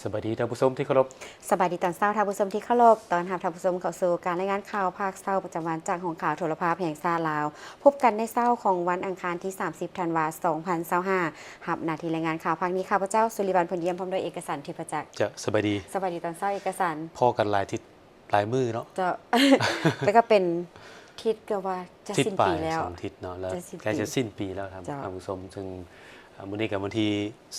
ສະບາຍດີທ່ານຜູ້ຊົມທີ່ເຄົາລົບ. ສະບາຍດີຕອນເຊົ້າທ່ານຜູ້ຊົມທີ່ເຄົາລົບ. ຕ້ອນຮັບທ່ານຜູ້ຊົມເຂົ້າສູ່ການລາຍງານຂ່າວພາກເຊົ້າປະຈຳວັນຈາກຫ້ອງຂ່າວໂທລະພາບແຫ່ງຊາດລາວ. ພົບກັນໃນເຊົ້າຂອງວັນອັງຄານທີສາມສິບ ທັນວາ ສອງພັນຊາວຫ້າ. ຮັບໜ້າທີ່ລາຍງານຂ່າວພາກນີ້ ຂ້າພະເຈົ້າ ສຸລິວັນ ພົນຢ້ຽມ ພ້ອມດ້ວຍເອກະສັນ ທິບປະຈັກ. ເຈົ້າ ສະບາຍດີ. ສະບາຍດີຕອນເຊົ້າເອກະສັນ. ພໍ້ກັນຫຼາຍທິດ ຫຼາຍມື້ເນາະ. ເຈົ້າ ແຕ່ກໍເປັນທິດ ກໍວ່າຈະສິ້ນປີແລ້ວ ສອງທິດເນາະ ແລ້ວໃກ້ຈະສິ້ນປີແລ້ວທ່ານ ເຈົ້າ ທ່ານຜູ້ຊົມ. ເຊິ່ງ ເອີ ມື້ນີ້ກໍວັນທີ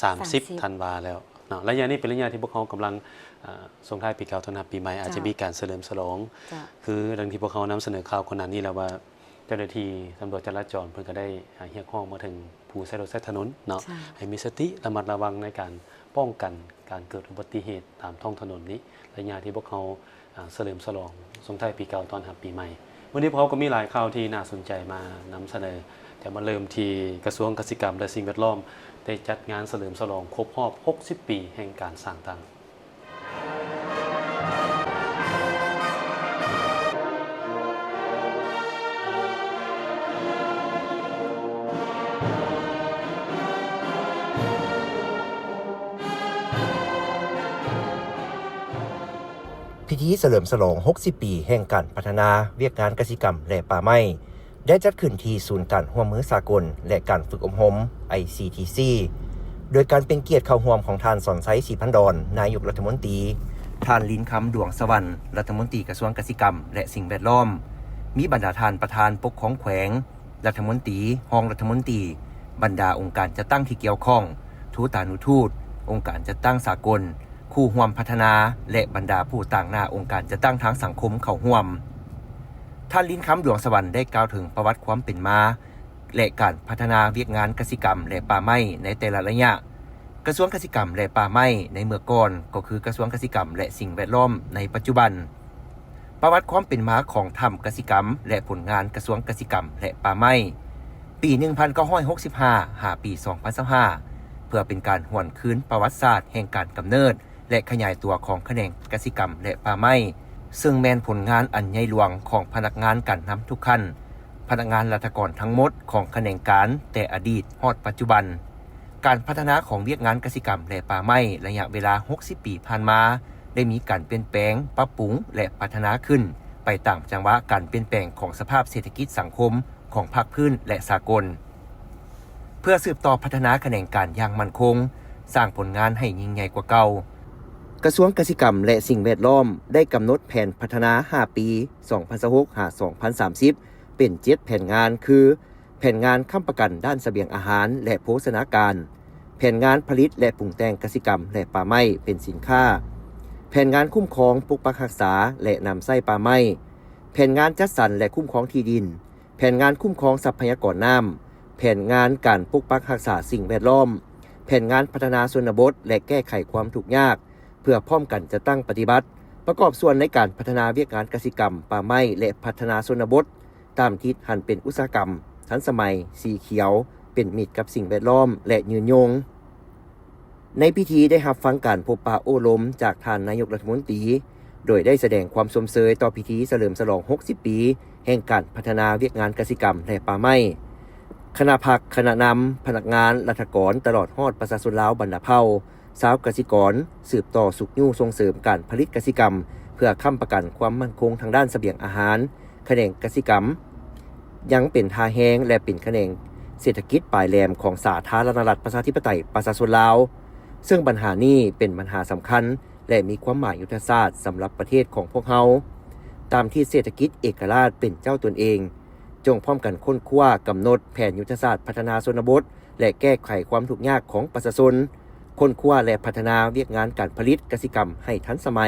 ສາມສິບ ສາມສິບ ທັນວາແລ້ວເນາະ. ໄລຍະນີ້ເປັນໄລຍະທີ່ພວກເຮົາກຳລັງ ເອີ ສົ່ງທ້າຍປີເກົ່າຕ້ອນຮັບປີໃໝ່ ເຈົ້າ ອາດຈະມີການສະເຫຼີມສະຫຼອງ. ເຈົ້າ ຄືດັ່ງທີ່ພວກເຮົານຳສະເໜີຂ່າວກ່ອນໜ້ານີ້ແລ້ວວ່າ ເຈົ້າໜ້າທີ່ຕຳຫຼວດຈະລາຈອນເພິ່ນກໍໄດ້ ເອີ ຮຽກຮ້ອງມາເຖິງຜູ້ໃຊ້ລົດໃຊ້ຖະໜົນເນາະ ໃຫ້ມີສະຕິລະມັດລະວັງໃນການປ້ອງກັນການເກີດອຸບັດຕິເຫດຕາມທ້ອງຖະໜົນນີ້ ໄລຍະທີ່ພວກເຮົາ ອາ ສະເຫຼີມສະຫຼອງສົ່ງທ້າຍປີເກົ່າຕ້ອນຮັບປີໃໝ່. ມື້ນີ້ພວກເຮົາກໍມີຫຼາຍຂ່າວທີ່ໜ້າສົນໃຈມານຳສະເໜີ. ຈະມາເລີ່ມທີ່ກະຊວງກະສິກຳ ແລະ ສິ່ງແວດລ້ອມ ໄດ້ຈັດງານສະເຫຼີມສະຫຼອງຄົບຮອບຫົກສິບປີແຫ່ງການສ້າງຕັ້ງ. ພິທີສະເຫຼີມສະຫຼອງຫົກສິບປີແຫ່ງການພັດທະນາວຽກງານກະສິກຳ ແລະ ປ່າໄມ້ ໄດ້ຈັດຂຶ້ນທີ່ສູນການຮ່ວມມືສາກົນ ແລະ ການຝຶກອົບຮົມ ໄອຊີທີຊີ ໂດຍການເປັນກຽດເຂົ້າຮ່ວມຂອງທ່ານ ສອນໄຊ ສີພັນດອນ ນາຍົກລັດຖະມົນຕີ, ທ່ານ ລິນຄຳ ດວງສະຫວັນ ລັດຖະມົນຕີກະຊວງກະສິກຳ ແລະ ສິ່ງແວດລ້ອມ, ມີບັນດາທ່ານປະທານປົກຄອງແຂວງ, ລັດຖະມົນຕີ, ຮອງລັດຖະມົນຕີ, ບັນດາອົງການຈັດຕັ້ງທີ່ກ່ຽວຂ້ອງ, ທູຕານຸທູດ, ອົງການຈັດຕັ້ງສາກົນ, ຄູ່ຮ່ວມພັດທະນາ ແລະ ບັນດາຜູ້ຕາງໜ້າອົງການຈັດຕັ້ງທາງສັງຄົມເຂົ້າຮ່ວມ. ທ່ານ ລິນຄຳ ດວງສະຫວັນ ໄດ້ກ່າວເຖິງປະຫວັດຄວາມເປັນມາ ແລະ ການພັດທະນາວຽກງານກະສິກຳ ແລະ ປ່າໄມ້ໃນແຕ່ລະໄລຍະ. ກະຊວງກະສິກຳ ແລະ ປ່າໄມ້ໃນເມື່ອກ່ອນ ກໍຄືກະຊວງກະສິກຳ ແລະ ສິ່ງແວດລ້ອມໃນປັດຈຸບັນ. ປະຫວັດຄວາມເປັນມາຂອງຖ້ຳກະສິກຳ ແລະ ຜົນງານກະຊວງກະສິກຳ ແລະ ປ່າໄມ້ ປີໜຶ່ງພັນເກົ້າຮ້ອຍຫົກສິບຫ້າ ຫາປີສອງພັນຊາວຫ້າ ເພື່ອເປັນການຫວນຄືນປະຫວັດສາດແຫ່ງການກຳເນີດ ແລະ ຂະຫຍາຍຕົວຂອງຂະແໜງກະສິກຳ ແລະ ປ່າໄມ້ ເຊິ່ງແມ່ນຜົນງານອັນໃຫຍ່ຫຼວງຂອງພະນັກງານການນຳທຸກຂັ້ນ, ພະນັກງານລັດຖະກອນທັງໝົດຂອງຂະແໜງການແຕ່ອະດີດຮອດປັດຈຸບັນ. ການພັດທະນາຂອງວຽກງານກະສິກຳ ແລະ ປ່າໄມ້ໄລຍະເວລາຫົກສິບປີຜ່ານມາ ໄດ້ມີການປ່ຽນແປງ, ປັບປຸງ ແລະ ພັດທະນາຂຶ້ນໄປຕາມຈັງຫວະການປ່ຽນແປງຂອງສະພາບເສດຖະກິດສັງຄົມຂອງພາກພື້ນ ແລະ ສາກົນ, ເພື່ອສືບຕໍ່ພັດທະນາຂະແໜງການຢ່າງໝັ້ນຄົງ, ສ້າງຜົນງານໃຫ້ຍິ່ງໃຫຍ່ກວ່າເກົ່າ. ກະຊວງກະສິກຳ ແລະ ສິ່ງແວດລ້ອມ ໄດ້ກຳນົດແຜນພັດທະນາຫ້າປີ ສອງພັນຊາວຫົກ ຫາ ສອງພັນສາມສິບ ເປັນເຈັດແຜນງານ ຄື ແຜນງານຄ້ຳປະກັນດ້ານສະບຽງອາຫານ ແລະ ໂພຊະນາການ, ແຜນງານຜະລິດ ແລະ ປຸງແຕ່ງກະສິກຳ ແລະ ປ່າໄມ້ເປັນສິນຄ້າ, ແຜນງານຄຸ້ມຄອງ, ປົກປັກຮັກສາ ແລະ ນຳໃຊ້ປ່າໄມ້, ແຜນງານຈັດສັນ ແລະ ຄຸ້ມຄອງທີ່ດິນ, ແຜນງານຄຸ້ມຄອງຊັບພະຍາກອນນ້ຳ, ແຜນງານການປົກປັກຮັກສາສິ່ງແວດລ້ອມ, ແຜນງານພັດທະນາຊົນນະບົດ ແລະ ແກ້ໄຂຄວາມທຸກຍາກ, ເພື່ອພ້ອມກັນຈັດຕັ້ງປະຕິບັດ, ປະກອບສ່ວນໃນການພັດທະນາວຽກງານກະສິກຳ, ປ່າໄມ້ ແລະ ພັດທະນາຊົນນະບົດ ຕາມທິດຫັນເປັນອຸດສາຫະກຳ, ທັນສະໄໝ, ສີຂຽວ, ເປັນມິດກັບສິ່ງແວດລ້ອມ ແລະ ຍືນຍົງ. ໃນພິທີໄດ້ຮັບຟັງການພົບປະໂອ້ລົມຈາກທ່ານນາຍົກລັດຖະມົນຕີ, ໂດຍໄດ້ສະແດງຄວາມຊົມເຊີຍຕໍ່ພິທີສະເຫຼີມສະຫຼອງຫົກສິບປີແຫ່ງການພັດທະນາວຽກງານກະສິກຳ ແລະ ປ່າໄມ້. ຄະນະພັກ, ຄະນະນຳ, ພະນັກງານ, ລັດຖະກອນ, ຕະຫຼອດຮອດປະຊາຊົນລາວບັນດາເຜົ່າ, ຊາວກະສິກອນ ສືບຕໍ່ຊຸກຍູ້ສົ່ງເສີມການຜະລິດກະສິກຳ ເພື່ອຄ້ຳປະກັນຄວາມໝັ້ນຄົງທາງດ້ານສະບຽງອາຫານ. ຂະແໜງກະສິກຳ ຍັງເປັນທ່າແຮງ ແລະ ເປັນຂະແໜງເສດຖະກິດປາຍແຫຼມຂອງສາທາລະນະລັດ ປະຊາທິປະໄຕ ປະຊາຊົນລາວ, ເຊິ່ງບັນຫານີ້ເປັນບັນຫາສຳຄັນ ແລະ ມີຄວາມໝາຍຍຸດທະສາດສຳລັບປະເທດຂອງພວກເຮົາ. ຕາມທິດເສດຖະກິດເອກະລາດເປັນເຈົ້າຕົນເອງ, ຈົ່ງພ້ອມກັນຄົ້ນຄວ້າ, ກຳນົດແຜນຍຸດທະສາດພັດທະນາຊົນນະບົດ ແລະ ແກ້ໄຂຄວາມທຸກຍາກຂອງປະຊາຊົນ, ຄົ້ນຄວ້າ ແລະ ພັດທະນາວຽກງານການຜະລິດກະສິກຳໃຫ້ທັນສະໄໝ,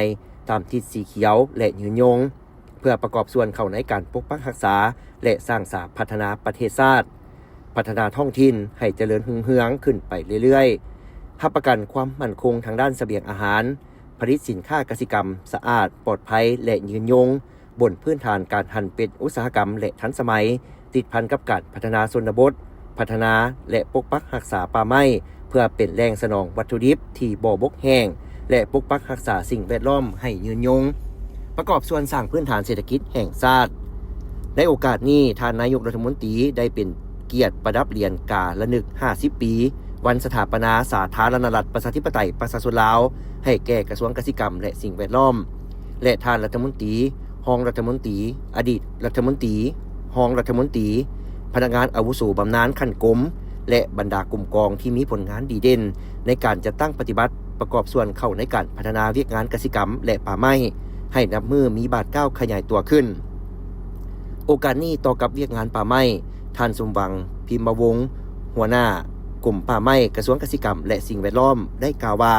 ຕາມທິດສີຂຽວ ແລະ ຍືນຍົງ, ເພື່ອປະກອບສ່ວນເຂົ້າໃນການປົກປັກຮັກສາ ແລະ ສ້າງສາພັດທະນາປະເທດຊາດ, ພັດທະນາທ້ອງຖິ່ນໃຫ້ຈະເລີນຮຸ່ງເຮືອງຂຶ້ນໄປເລື້ອຍໆ, ຮັບປະກັນຄວາມໝັ້ນຄົງທາງດ້ານສະບຽງອາຫານ, ຜະລິດສິນຄ້າກະສິກຳສະອາດ, ປອດໄພ ແລະ ຍືນຍົງ, ບົນພື້ນຖານການຫັນເປັນອຸດສາຫະກຳ ແລະ ທັນສະໄໝ, ຕິດພັນກັບການພັດທະນາຊົນນະບົດ, ພັດທະນາ ແລະ ປົກປັກຮັກສາປ່າໄມ້ ເພື່ອເປັນແຫຼ່ງສະໜອງວັດຖຸດິບທີ່ບໍ່ບົກແຫ້ງ ແລະ ປົກປັກຮັກສາສິ່ງແວດລ້ອມໃຫ້ຍືນຍົງ, ປະກອບສ່ວນສ້າງພື້ນຖານເສດຖະກິດແຫ່ງຊາດ. ໃນໂອກາດນີ້, ທ່ານນາຍົກລັດຖະມົນຕີໄດ້ເປັນກຽດປະດັບຫຼຽນກາລະນຶກຫ້າສິບປີ ວັນສະຖາປະນາສາທາລະນະລັດ ປະຊາທິປະໄຕ ປະຊາຊົນລາວ ໃຫ້ແກ່ກະຊວງກະສິກຳ ແລະ ສິ່ງແວດລ້ອມ ແລະ ທ່ານລັດຖະມົນຕີ, ຮອງລັດຖະມົນຕີ, ອະດີດລັດຖະມົນຕີ, ຮອງລັດຖະມົນຕີ, ພະນັກງານອາວຸໂສບຳນານຂັ້ນກົມ ແລະ ບັນດາກົມກອງທີ່ມີຜົນງານດີເດັ່ນໃນການຈັດຕັ້ງປະຕິບັດ ປະກອບສ່ວນເຂົ້າໃນການພັດທະນາວຽກງານກະສິກຳ ແລະ ປ່າໄມ້ ໃຫ້ນັບມື້ມີບາດກ້າວຂະຫຍາຍຕົວຂຶ້ນ. ໂອກາດນີ້ຕໍ່ກັບວຽກງານປ່າໄມ້, ທ່ານ ສົມຫວັງ ພິມມະວົງ ຫົວໜ້າກົມປ່າໄມ້ ກະຊວງກະສິກຳ ແລະ ສິ່ງແວດລ້ອມ ໄດ້ກ່າວວ່າ: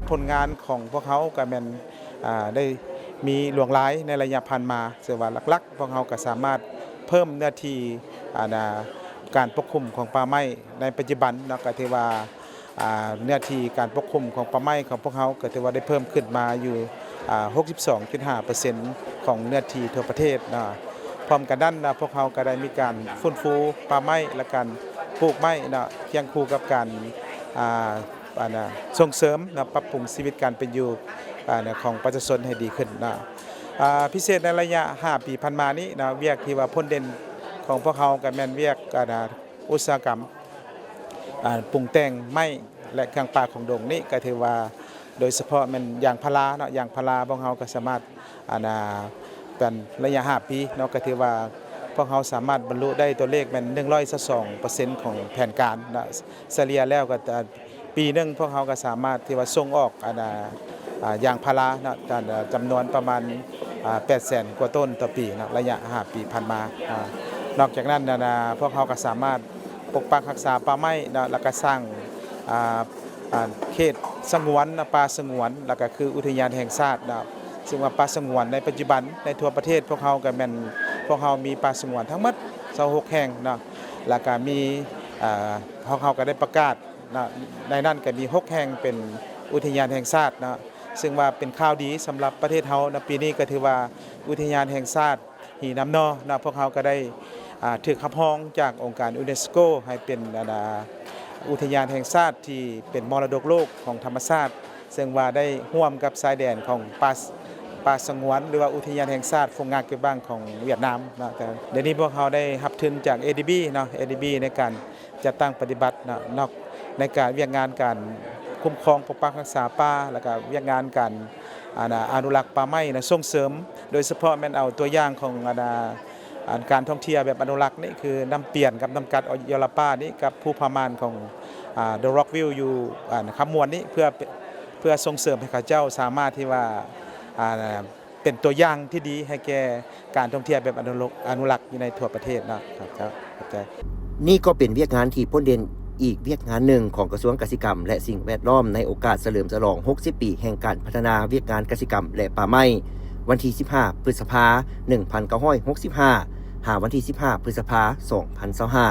ຜົນງານຂອງພວກເຮົາກະແມ່ນ ອ່າ ໄດ້ມີຫຼວງຫຼາຍໃນໄລຍະຜ່ານມາ, ເຊິ່ງວ່າຫຼັກໆ ພວກເຮົາກະສາມາດເພີ່ມເນື້ອທີ່ ອັນ ອ່າ ການປົກຄຸມຂອງປ່າໄມ້ໃນປັດຈຸບັນເນາະ, ກະຖືວ່າ ອ່າ ເນື້ອທີ່ການປົກຄຸມຂອງປ່າໄມ້ຂອງພວກເຮົາ ກະຖືວ່າໄດ້ເພີ່ມຂຶ້ນມາຢູ່ ອ່າ ຫົກສິບສອງຈຸດຫ້າເປີເຊັນ ຂອງເນື້ອທີ່ທົ່ວປະເທດເນາະ. ພ້ອມກັນນັ້ນນະ ພວກເຮົາກະໄດ້ມີການຟື້ນຟູປ່າໄມ້ ແລະ ການປູກໄມ້ເນາະ, ຄຽງຄູ່ກັບການ ອ່າ ອັນນະ ສົ່ງເສີມເນາະ, ປັບປຸງຊີວິດການເປັນຢູ່ ອັນນະ ຂອງປະຊາຊົນໃຫ້ດີຂຶ້ນເນາະ. ອ່າ ພິເສດໃນໄລຍະຫ້າປີຜ່ານມານີ້ເນາະ, ວຽກທີ່ວ່າພົ້ນເດັ່ນຂອງພວກເຮົາກະແມ່ນວຽກ ອັນນະ ອຸດສາຫະກຳ ອ່າ ປຸງແຕ່ງໄມ້ ແລະ ເຄື່ອງປ່າຂອງດົງນີ້ ກະຖືວ່າ ໂດຍສະເພາະແມ່ນຢາງພາລາເນາະ, ຢາງພາລາພວກເຮົາກະສາມາດ ອັນນະ ເປັນໄລຍະຫ້າປີເນາະ, ກະຖືວ່າພວກເຮົາສາມາດບັນລຸໄດ້ຕົວເລກແມ່ນໜຶ່ງຮ້ອຍຊາວສອງເປີເຊັນຂອງແຜນການເນາະ. ສະເລ່ຍແລ້ວກະ ອ່າ ປີໜຶ່ງພວກເຮົາກະສາມາດທີ່ວ່າສົ່ງອອກ ອັນນະ ອ່າ ຢາງພາລາເນາະ ຈຳນວນປະມານ ອ່າ ແປດແສນກວ່າຕົ້ນຕໍ່ປີເນາະ ໄລຍະຫ້າປີຜ່ານມາ. ອ່າ ນອກຈາກນັ້ນ ອັນນະ ພວກເຮົາກະສາມາດປົກປັກຮັກສາປ່າໄມ້ເນາະ ແລະ ກະສ້າງ ອ່າ ອ່າ ເຂດສະຫງວນ ປ່າສະຫງວນ ແລະ ກະຄືອຸທະຍານແຫ່ງຊາດເນາະ, ເຊິ່ງວ່າປ່າສະຫງວນໃນປັດຈຸບັນໃນທົ່ວປະເທດພວກເຮົາກະແມ່ນ ພວກເຮົາມີປ່າສະຫງວນທັງໝົດຊາວຫົກແຫ່ງເນາະ, ແລະ ກະມີ ອ່າ ພວກເຮົາກະໄດ້ປະກາດ ເນາະ, ໃນນັ້ນກະມີຫົກແຫ່ງເປັນອຸທະຍານແຫ່ງຊາດເນາະ, ເຊິ່ງວ່າເປັນຂ່າວດີສຳລັບປະເທດເຮົາເນາະ. ປີນີ້ກະຖືວ່າອຸທະຍານແຫ່ງຊາດຫີນ້ຳໜໍ່ເນາະ, ພວກເຮົາກະໄດ້ ອ່າ ຖືກຮັບຮອງຈາກອົງການຢູເນສໂກໃຫ້ເປັນ ອັນນະ ອຸທະຍານແຫ່ງຊາດທີ່ເປັນມໍລະດົກໂລກຂອງທຳມະຊາດ, ເຊິ່ງວ່າໄດ້ຮ່ວມກັບຊາຍແດນຂອງປ່າ ປ່າສະຫງວນ ຫຼືວ່າອຸທະຍານແຫ່ງຊາດຟົງງາເກັບບັງຂອງຫວຽດນາມເນາະ. ແຕ່ດຽວນີ້ພວກເຮົາໄດ້ຮັບທຶນຈາກ ເອດີບີ ເນາະ, ເອດີບີ ໃນການ ຈັດຕັ້ງປະຕິບັດເນາະ, ນອກ ໃນການ ວຽກງານການຄຸ້ມຄອງປົກປັກຮັກສາປ່າ ແລ້ວກະວຽກງານການ ອັນນະ ອະນຸລັກປ່າໄມ້ນະ ສົ່ງເສີມ ໂດຍສະເພາະແມ່ນເອົາຕົວຢ່າງຂອງ ອັນນະ ອັນການທ່ອງທ່ຽວແບບອະນຸລັກນີ້ ຄືນ້ຳປຽນກັບນ້ຳກັດ ຢໍລະປານີ້ ກັບພູຜາມ່ານຂອງ ອາ The Rock View ຢູ່ ອັນຄຳມ່ວນນີ້ ເພື່ອ ເພື່ອສົ່ງເສີມໃຫ້ເຂົາເຈົ້າສາມາດທີ່ວ່າ ອາ ເປັນຕົວຢ່າງທີ່ດີໃຫ້ແກ່ການທ່ອງທ່ຽວແບບອະນຸລັກ ອະນຸລັກຢູ່ໃນທົ່ວປະເທດເນາະ. ຂອບໃຈ. ນີ້ກໍເປັນວຽກງານທີ່ພົ້ນເດັ່ນອີກວຽກງານໜຶ່ງຂອງກະຊວງກະສິກຳ ແລະ ສິ່ງແວດລ້ອມ ໃນໂອກາດສະເຫຼີມສະຫຼອງຫົກສິບປີແຫ່ງການພັດທະນາວຽກງານກະສິກຳ ແລະ ປ່າໄມ້ ວັນທີສິບຫ້າ ພຶດສະພາ ໜຶ່ງພັນເກົ້າຮ້ອຍຫົກສິບຫ້າ ຫາວັນທີສິບຫ້າ ພຶດສະພາ ສອງພັນຊາວຫ້າ.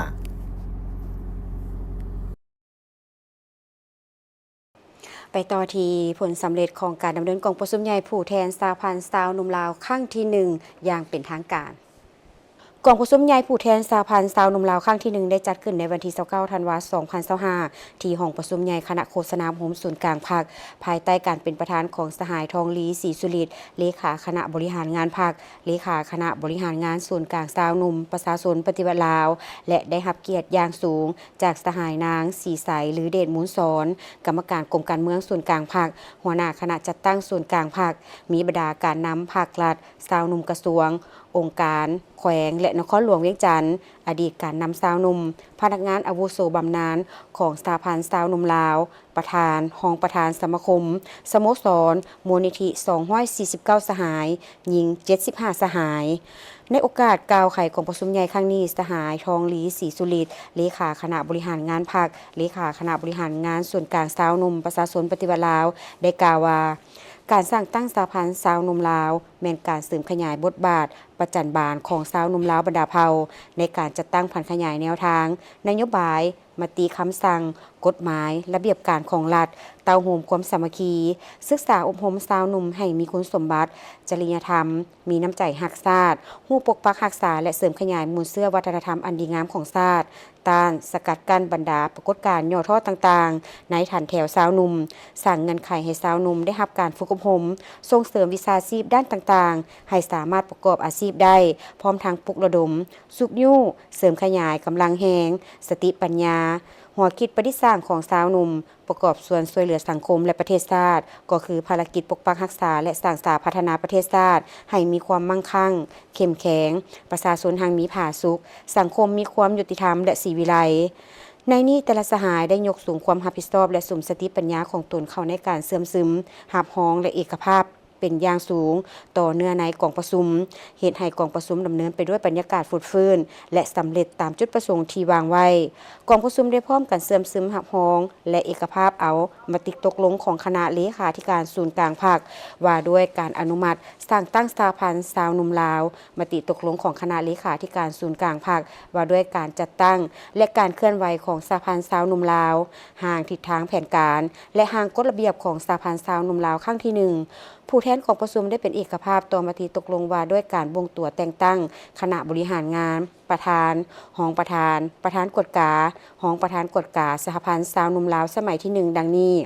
ໄປຕໍ່ທີ່ຜົນສຳເລັດຂອງການດຳເນີນກອງປະຊຸມໃຫຍ່ຜູ້ແທນສະຫະພັນຊາວໜຸ່ມລາວຄັ້ງທີໜຶ່ງຢ່າງເປັນທາງການ. ກອງປະຊຸມໃຫຍ່ຜູ້ແທນສະຫະພັນຊາວໜຸ່ມລາວຄັ້ງທີໜຶ່ງ ໄດ້ຈັດຂຶ້ນໃນວັນທີຊາວເກົ້າ ທັນວາ ສອງພັນຊາວຫ້າ ທີ່ຫ້ອງປະຊຸມໃຫຍ່ຄະນະໂຄສະນາອົບຮົມສູນກາງພັກ ພາຍໃຕ້ການເປັນປະທານຂອງສະຫາຍ ທອງລີ ສີສຸລິດ ເລຂາຄະນະບໍລິຫານງານພັກ, ເລຂາຄະນະບໍລິຫານງານສູນກາງຊາວໜຸ່ມປະຊາຊົນປະຕິວັດລາວ ແລະ ໄດ້ຮັບກຽດຢ່າງສູງ ຈາກສະຫາຍນາງ ສີໃສ ລືເດດມູນສອນ ກຳມະການກົມການເມືອງສູນກາງພັກ, ຫົວໜ້າຄະນະຈັດຕັ້ງສູນກາງພັກ, ມີບັນດາການນຳພັກລັດ, ຊາວໜຸ່ມກະຊວງ, ອົງການ, ແຂວງ ແລະ ນະຄອນຫຼວງວຽງຈັນ, ອະດີດການນຳຊາວໜຸ່ມ, ພະນັກງານອາວຸໂສບຳນານຂອງສະຫະພັນຊາວໜຸ່ມລາວ, ປະທານ, ຮອງປະທານສະມາຄົມ, ສະໂມສອນ, ມູນນິທິ ສອງຮ້ອຍສີ່ສິບເກົ້າສະຫາຍ, ຍິງ ເຈັດສິບຫ້າສະຫາຍ. ໃນໂອກາດກ່າວໄຂກອງປະຊຸມໃຫຍ່ຄັ້ງນີ້, ສະຫາຍ ທອງລີ ສີສຸລິດ ເລຂາຄະນະບໍລິຫານງານພັກ, ເລຂາຄະນະບໍລິຫານງານສູນກາງຊາວໜຸ່ມປະຊາຊົນປະຕິວັດລາວ ໄດ້ກ່າວວ່າ ການສ້າງຕັ້ງສະຫະພັນຊາວໜຸ່ມລາວ ແມ່ນການເສີມຂະຫຍາຍບົດບາດປະຈັນບານຂອງຊາວໜຸ່ມລາວບັນດາເຜົ່າ ໃນການຈັດຕັ້ງຜັນຂະຫຍາຍແນວທາງ, ນະໂຍບາຍ, ມະຕິຄຳສັ່ງ, ກົດໝາຍ, ລະບຽບການຂອງລັດ, ເຕົ້າໂຮມຄວາມສາມັກຄີ, ສຶກສາອົບຮົມຊາວໜຸ່ມໃຫ້ມີຄຸນສົມບັດ, ຈະລິຍະທຳ, ມີນ້ຳໃຈຮັກຊາດ, ຮູ້ປົກປັກຮັກສາ ແລະ ເສີມຂະຫຍາຍມູນເຊື້ອວັດທະນະທຳອັນດີງາມຂອງຊາດ, ຕ້ານສະກັດກັ້ນບັນດາປາກົດການຫຍໍ້ທໍ້ຕ່າງໆ ໃນຖັນແຖວຊາວໜຸ່ມ, ສ້າງເງື່ອນໄຂໃຫ້ຊາວໜຸ່ມໄດ້ຮັບການຝຶກອົບຮົມ, ສົ່ງເສີມວິຊາຊີບດ້ານຕ່າງໆ, ຕ່າງໆ ໃຫ້ສາມາດປະກອບອາຊີບໄດ້, ພ້ອມທັງປຸກລະດົມ, ຊຸກຍູ້, ເສີມຂະຫຍາຍກຳລັງແຮງ, ສະຕິປັນຍາ, ຫົວຄິດປະດິດສ້າງຂອງຊາວໜຸ່ມ ປະກອບສ່ວນຊ່ວຍເຫຼືອສັງຄົມ ແລະ ປະເທດຊາດ, ກໍຄືພາລະກິດປົກປັກຮັກສາ ແລະ ສ້າງສາພັດທະນາປະເທດຊາດໃຫ້ມີຄວາມໝັ້ງຄັ່ງ, ເຂັ້ມແຂງ, ປະຊາຊົນຮັ່ງມີຜາສຸກ, ສັງຄົມມີຄວາມຍຸຕິທຳ ແລະ ສີວິໄລ. ໃນນີ້, ແຕ່ລະສະຫາຍໄດ້ຍົກສູງຄວາມຮັບຜິດຊອບ ແລະ ສຸມສະຕິປັນຍາຂອງຕົນເຂົ້າໃນການເຊື່ອມຊຶມ, ຮັບຮອງ ແລະ ເອກະພາບ ເປັນຢ່າງສູງຕໍ່ເນື້ອໃນກອງປະຊຸມ, ເຮັດໃຫ້ກອງປະຊຸມດຳເນີນໄປດ້ວຍບັນຍາກາດຟົດຟື້ນ ແລະ ສຳເລັດຕາມຈຸດປະສົງທີ່ວາງໄວ້. ກອງປະຊຸມໄດ້ພ້ອມກັນເຊື່ອມຊຶມ, ຮັບຮອງ ແລະ ເອກະພາບເອົາມະຕິຕົກລົງຂອງຄະນະເລຂາທິການສູນກາງພັກ ວ່າດ້ວຍການອະນຸມັດສ້າງຕັ້ງສະຫະພັນຊາວໜຸ່ມລາວ, ມະຕິຕົກລົງຂອງຄະນະເລຂາທິການສູນກາງພັກ ວ່າດ້ວຍການຈັດຕັ້ງ ແລະ ການເຄື່ອນໄຫວຂອງສະຫະພັນຊາວໜຸ່ມລາວ, ຮ່າງທິດທາງແຜນການ ແລະ ຮ່າງກົດລະບຽບຂອງສະຫະພັນຊາວໜຸ່ມລາວຄັ້ງທີໜຶ່ງ. ຜູ້ແທນກອງປະຊຸມໄດ້ເປັນເອກະພາບຕໍ່ມະຕິຕົກລົງວ່າດ້ວຍການບົ່ງຕົວແຕ່ງຕັ້ງຄະນະບໍລິຫານງານ, ປະທານ, ຮອງປະທານ, ປະທານກວດກາ, ຮອງປະທານກວດກາສະຫະພັນຊາວໜຸ່ມລາວສະໄໝທີໜຶ່ງ ດັ່ງນີ້.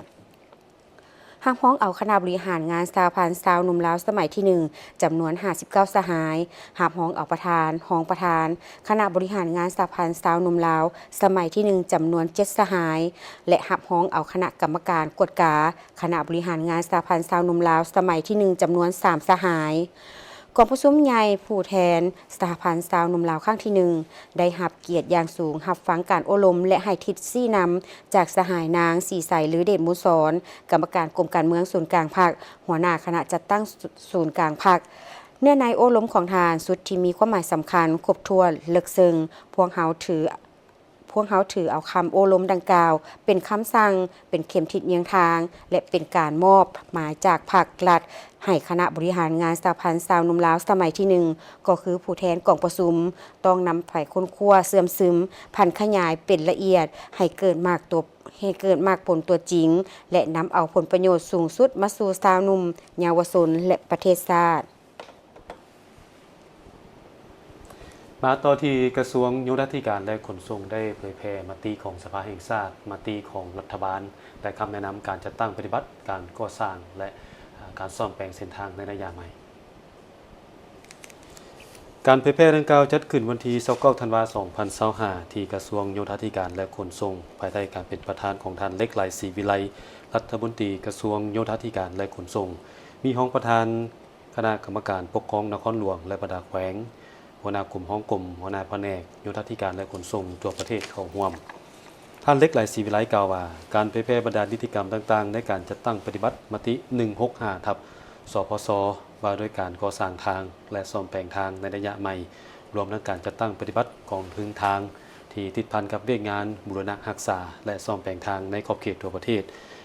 ຮັບຮອງເອົາຄະນະບໍລິຫານງານສະຫະພັນຊາວໜຸ່ມລາວສະໄໝທີໜຶ່ງ ຈຳນວນຫ້າສິບເກົ້າສະຫາຍ, ຮັບຮອງເອົາປະທານ, ຮອງປະທານຄະນະບໍລິຫານງານສະຫະພັນຊາວໜຸ່ມລາວສະໄໝທີໜຶ່ງ ຈຳນວນເຈັດສະຫາຍ ແລະ ຮັບຮອງເອົາຄະນະກຳມະການກວດກາ ຄະນະບໍລິຫານງານສະຫະພັນຊາວໜຸ່ມລາວສະໄໝທີໜຶ່ງ ຈຳນວນສາມສະຫາຍ. ກອງປະຊຸມໃຫຍ່ຜູ້ແທນສະຫະພັນຊາວໜຸ່ມລາວຄັ້ງທີໜຶ່ງ ໄດ້ຮັບກຽດຢ່າງສູງ ຮັບຟັງການໂອ້ລົມ ແລະ ໃຫ້ທິດຊີ້ນຳຈາກສະຫາຍນາງ ສີໃສ ລືເດດມູນສອນ ກຳມະການກົມການເມືອງສູນກາງພັກ, ຫົວໜ້າຄະນະຈັດຕັ້ງສູນກາງພັກ. ເນື້ອໃນໂອ້ລົມຂອງທ່ານ ຊຸດທີ່ມີຄວາມໝາຍສຳຄັນ, ຄົບຖ້ວນ, ເລິກເຊິ່ງ, ພວກເຮົາຖື ພວກເຮົາຖືເອົາຄຳໂອ້ລົມດັ່ງກ່າວເປັນຄຳສັ່ງ, ເປັນເຂັມທິດຍຽງທາງ ແລະ ເປັນການມອບໝາຍຈາກພັກລັດໃຫ້ຄະນະບໍລິຫານງານສະຫະພັນຊາວໜຸ່ມລາວສະໄໝທີໜຶ່ງ ກໍຄືຜູ້ແທນກອງປະຊຸມ ຕ້ອງນຳໄປຄົ້ນຄວ້າເຊື່ອມຊຶມ, ຜັນຂະຫຍາຍເປັນລະອຽດ ໃຫ້ເກີດໝາກຕົວ ໃຫ້ເກີດໝາກຜົນຕົວຈິງ ແລະ ນຳເອົາຜົນປະໂຫຍດສູງສຸດມາສູ່ຊາວໜຸ່ມ, ເຍົາວະຊົນ ແລະ ປະເທດຊາດ. ມາຕໍ່ທີ່ກະຊວງໂຍທາທິການ ແລະ ຂົນສົ່ງ ໄດ້ເຜີຍແຜ່ມະຕິຂອງສະພາແຫ່ງຊາດ, ມະຕິຂອງລັດຖະບານ ແລະ ຄຳແນະນຳການຈັດຕັ້ງປະຕິບັດການກໍ່ສ້າງ ແລະ ການສ້ອມແປງເສັ້ນທາງໃນໄລຍະໃໝ່. ການເຜີຍແຜ່ດັ່ງກ່າວຈັດຂຶ້ນວັນທີຊາວເກົ້າ ທັນວາ ສອງພັນຊາວຫ້າ ທີ່ກະຊວງໂຍທາທິການ ແລະ ຂົນສົ່ງ ພາຍໃຕ້ການເປັນປະທານຂອງທ່ານ ເຫຼັກໄຫຼ ສີວິໄລ ລັດຖະມົນຕີກະຊວງໂຍທາທິການ ແລະ ຂົນສົ່ງ, ມີຮອງປະທານ ຄະນະກຳມະການປົກຄອງນະຄອນຫຼວງ ແລະ ບັນດາແຂວງ, ຫົວໜ້າກົມ, ຮອງກົມ, ຫົວໜ້າພະແນກໂຍທາທິການ ແລະ ຂົນສົ່ງທົ່ວປະເທດເຂົ້າຮ່ວມ. ທ່ານ ເຫຼັກໄຫຼ ສີວິໄລ ກ່າວວ່າ ການເຜີຍແຜ່ບັນດານິຕິກຳຕ່າງໆ ໃນການຈັດຕັ້ງປະຕິບັດມະຕິ ໜຶ່ງຫົກຫ້າ ທັບ ສພສ ວ່າດ້ວຍການກໍ່ສ້າງທາງ ແລະ ສ້ອມແປງທາງໃນໄລຍະໃໝ່, ລວມທັງການຈັດຕັ້ງປະຕິບັດກອງທຶນທາງ ທີ່ຕິດພັນກັບວຽກງານບູລະນະຮັກສາ ແລະ ສ້ອມແປງທາງໃນຂອບເຂດທົ່ວປະເທດ,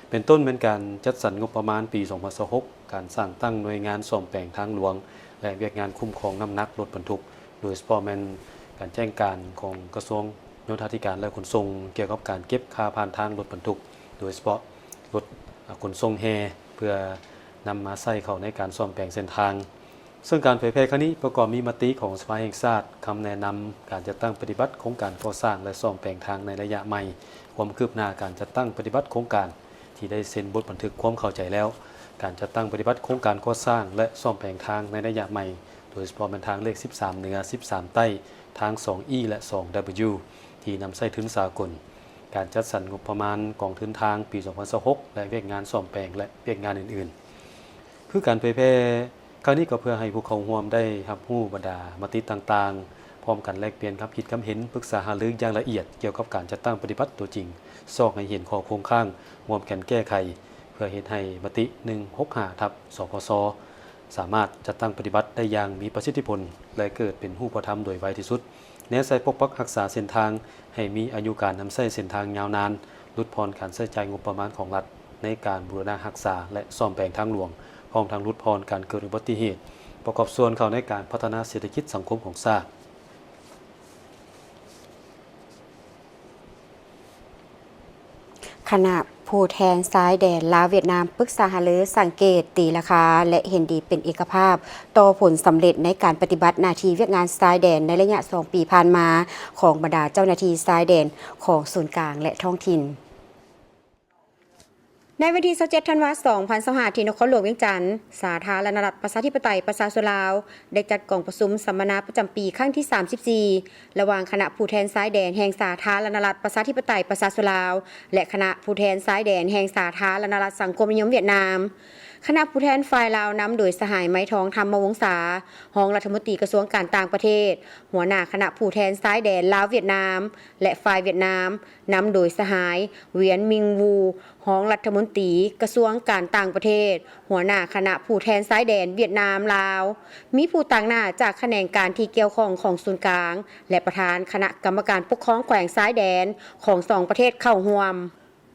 ເປັນຕົ້ນແມ່ນການຈັດສັນງົບປະມານປີສອງພັນຊາວຫົກ, ການສ້າງຕັ້ງໜ່ວຍງານສ້ອມແປງທາງຫຼວງ ແລະ ວຽກງານຄຸ້ມຄອງນ້ຳໜັກລົດບັນທຸກ, ໂດຍສະເພາະແມ່ນການແຈ້ງການຂອງກະຊວງໂຍທາທິການ ແລະ ຂົນສົ່ງ ກ່ຽວກັບການເກັບຄ່າຜ່ານທາງລົດບັນທຸກ, ໂດຍສະເພາະລົດຂົນສົ່ງແຮ່ ເພື່ອນຳມາໃຊ້ເຂົ້າໃນການສ້ອມແປງເສັ້ນທາງ. ເຊິ່ງການເຜີຍແຜ່ຄັ້ງນີ້ປະກອບມີມະຕິຂອງສະພາແຫ່ງຊາດ, ຄຳແນະນຳການຈັດຕັ້ງປະຕິບັດໂຄງການກໍ່ສ້າງ ແລະ ສ້ອມແປງທາງໃນໄລຍະໃໝ່, ຄວາມຄືບໜ້າການຈັດຕັ້ງປະຕິບັດໂຄງການທີ່ໄດ້ເຊັນບົດບັນທຶກຄວາມເຂົ້າໃຈແລ້ວ, ການຈັດຕັ້ງປະຕິບັດໂຄງການກໍ່ສ້າງ ແລະ ສ້ອມແປງທາງໃນໄລຍະໃໝ່, ໂດຍສະເພາະແມ່ນທາງເລກສິບສາມເໜືອ, ສິບສາມໃຕ້, ທາງສອງອີ ແລະ ສອງດັບເບິນຢູ ທີ່ນຳໃຊ້ທຶນສາກົນ, ການຈັດສັນງົບປະມານກອງທຶນທາງປີສອງພັນຊາວຫົກ ແລະ ວຽກງານສ້ອມແປງ ແລະ ວຽກງານອື່ນໆ. ຄືການເຜີຍແຜ່ຄັ້ງນີ້ກໍເພື່ອໃຫ້ຜູ້ເຂົ້າຮ່ວມໄດ້ຮັບຮູ້ບັນດາມະຕິຕ່າງໆ, ພ້ອມກັນແລກປ່ຽນຄຳຄິດຄຳເຫັນ, ປຶກສາຫາລືຢ່າງລະອຽດກ່ຽວກັບການຈັດຕັ້ງປະຕິບັດຕົວຈິງ, ຊອກໃຫ້ເຫັນຂໍ້ຄົງຄ້າງ, ຮ່ວມກັນແກ້ໄຂ ເພື່ອເຮັດໃຫ້ມະຕິ ໜຶ່ງຫົກຫ້າ ທັບ ສພສ ສາມາດຈັດຕັ້ງປະຕິບັດໄດ້ຢ່າງມີປະສິດທິຜົນ ແລະ ເກີດເປັນຮູບປະທຳໂດຍໄວທີ່ສຸດ. ແນໃສ່ປົກປັກຮັກສາເສັ້ນທາງໃຫ້ມີອາຍຸການນຳໃຊ້ເສັ້ນທາງຍາວນານ, ຫຼຸດຜ່ອນການໃຊ້ຈ່າຍງົບປະມານຂອງລັດໃນການບູລະນະຮັກສາ ແລະ ສ້ອມແປງທາງຫຼວງ, ພ້ອມທັງຫຼຸດຜ່ອນການເກີດອຸບັດຕິເຫດ, ປະກອບສ່ວນເຂົ້າໃນການພັດທະນາເສດຖະກິດສັງຄົມຂອງຊາດ. ຄະນະຜູ້ແທນຊາຍແດນລາວ-ຫວຽດນາມ ປຶກສາຫາລື, ສັງເກດ, ຕີລາຄາ ແລະ ເຫັນດີເປັນເອກະພາບຕໍ່ຜົນສຳເລັດໃນການປະຕິບັດໜ້າທີ່ວຽກງານຊາຍແດນໃນໄລຍະສອງປີຜ່ານມາຂອງບັນດາເຈົ້າໜ້າທີ່ຊາຍແດນຂອງສູນກາງ ແລະ ທ້ອງຖິ່ນ. ໃນ ໃນວັນທີຊາວເຈັດ ທັນວາ ສອງພັນຊາວຫ້າ ທີ່ນະຄອນຫຼວງວຽງຈັນ, ສາທາລະນະລັດ ປະຊາທິປະໄຕ ປະຊາຊົນລາວ ໄດ້ຈັດກອງປະຊຸມສຳມະນາປະຈຳປີຄັ້ງທີ ສາມສິບສີ່ ລະຫວ່າງຄະນະຜູ້ແທນຊາຍແດນແຫ່ງສາທາລະນະລັດ ປະຊາທິປະໄຕ ປະຊາຊົນລາວ ແລະ ຄະນະຜູ້ແທນຊາຍແດນແຫ່ງສາທາລະນະລັດ ສັງຄົມນິຍົມຫວຽດນາມ. ຄະນະຜູ້ແທນຝ່າຍລາວນຳໂດຍສະຫາຍ ໄມທອງ ທຳມະວົງສາ, ຮອງລັດຖະມົນຕີກະຊວງການຕ່າງປະເທດ, ຫົວໜ້າຄະນະຜູ້ແທນຊາຍແດນລາວ-ຫວຽດນາມ ແລະ ຝ່າຍຫວຽດນາມ, ນຳໂດຍສະຫາຍ ຫວຽນ ມິງ ວູ, ຮອງລັດຖະມົນຕີກະຊວງການຕ່າງປະເທດ, ຫົວໜ້າຄະນະຜູ້ແທນຊາຍແດນຫວຽດນາມ-ລາວ, ມີຜູ້ຕາງໜ້າຈາກຂະແໜງການທີ່ກ່ຽວຂ້ອງຂອງສູນກາງ ແລະ ປະທານຄະນະກຳມະການປົກຄອງແຂວງຊາຍແດນຂອງສອງປະເທດເຂົ້າຮ່ວມ.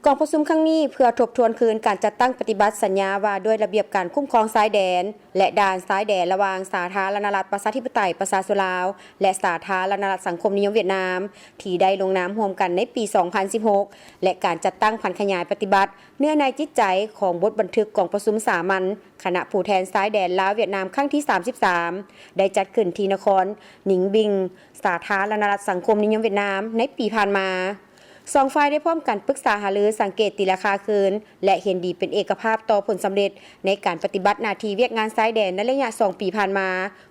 ກອງປະຊຸມຄັ້ງນີ້ເພື່ອທົບທວນຄືນການຈັດຕັ້ງປະຕິບັດສັນຍາວ່າດ້ວຍລະບຽບການຄຸ້ມຄອງຊາຍແດນ ແລະ ດ່ານຊາຍແດນລະຫວ່າງສາທາລະນະລັດ ປະຊາທິປະໄຕ ປະຊາຊົນລາວ ແລະ ສາທາລະນະລັດ ສັງຄົມນິຍົມຫວຽດນາມ ທີ່ໄດ້ລົງນາມຮ່ວມກັນໃນປີ ສອງພັນສິບຫົກ ແລະ ການຈັດຕັ້ງຜັນຂະຫຍາຍປະຕິບັດເນື້ອໃນຈິດໃຈຂອງບົດບັນທຶກກອງປະຊຸມສາມັນຄະນະຜູ້ແທນຊາຍແດນລາວ-ຫວຽດນາມ ຄັ້ງທີ ສາມສິບສາມ ໄດ້ຈັດຂຶ້ນທີ່ນະຄອນນິງບິງ, ສາທາລະນະລັດ ສັງຄົມນິຍົມຫວຽດນາມ ໃນປີຜ່ານມາ. ສອງຝ່າຍໄດ້ພ້ອມກັນປຶກສາຫາລື, ສັງເກດຕີລາຄາຄືນ ແລະ ເຫັນດີເປັນເອກະພາບຕໍ່ຜົນສຳເລັດໃນການປະຕິບັດໜ້າທີ່ວຽກງານຊາຍແດນໃນໄລຍະສອງປີຜ່ານມາ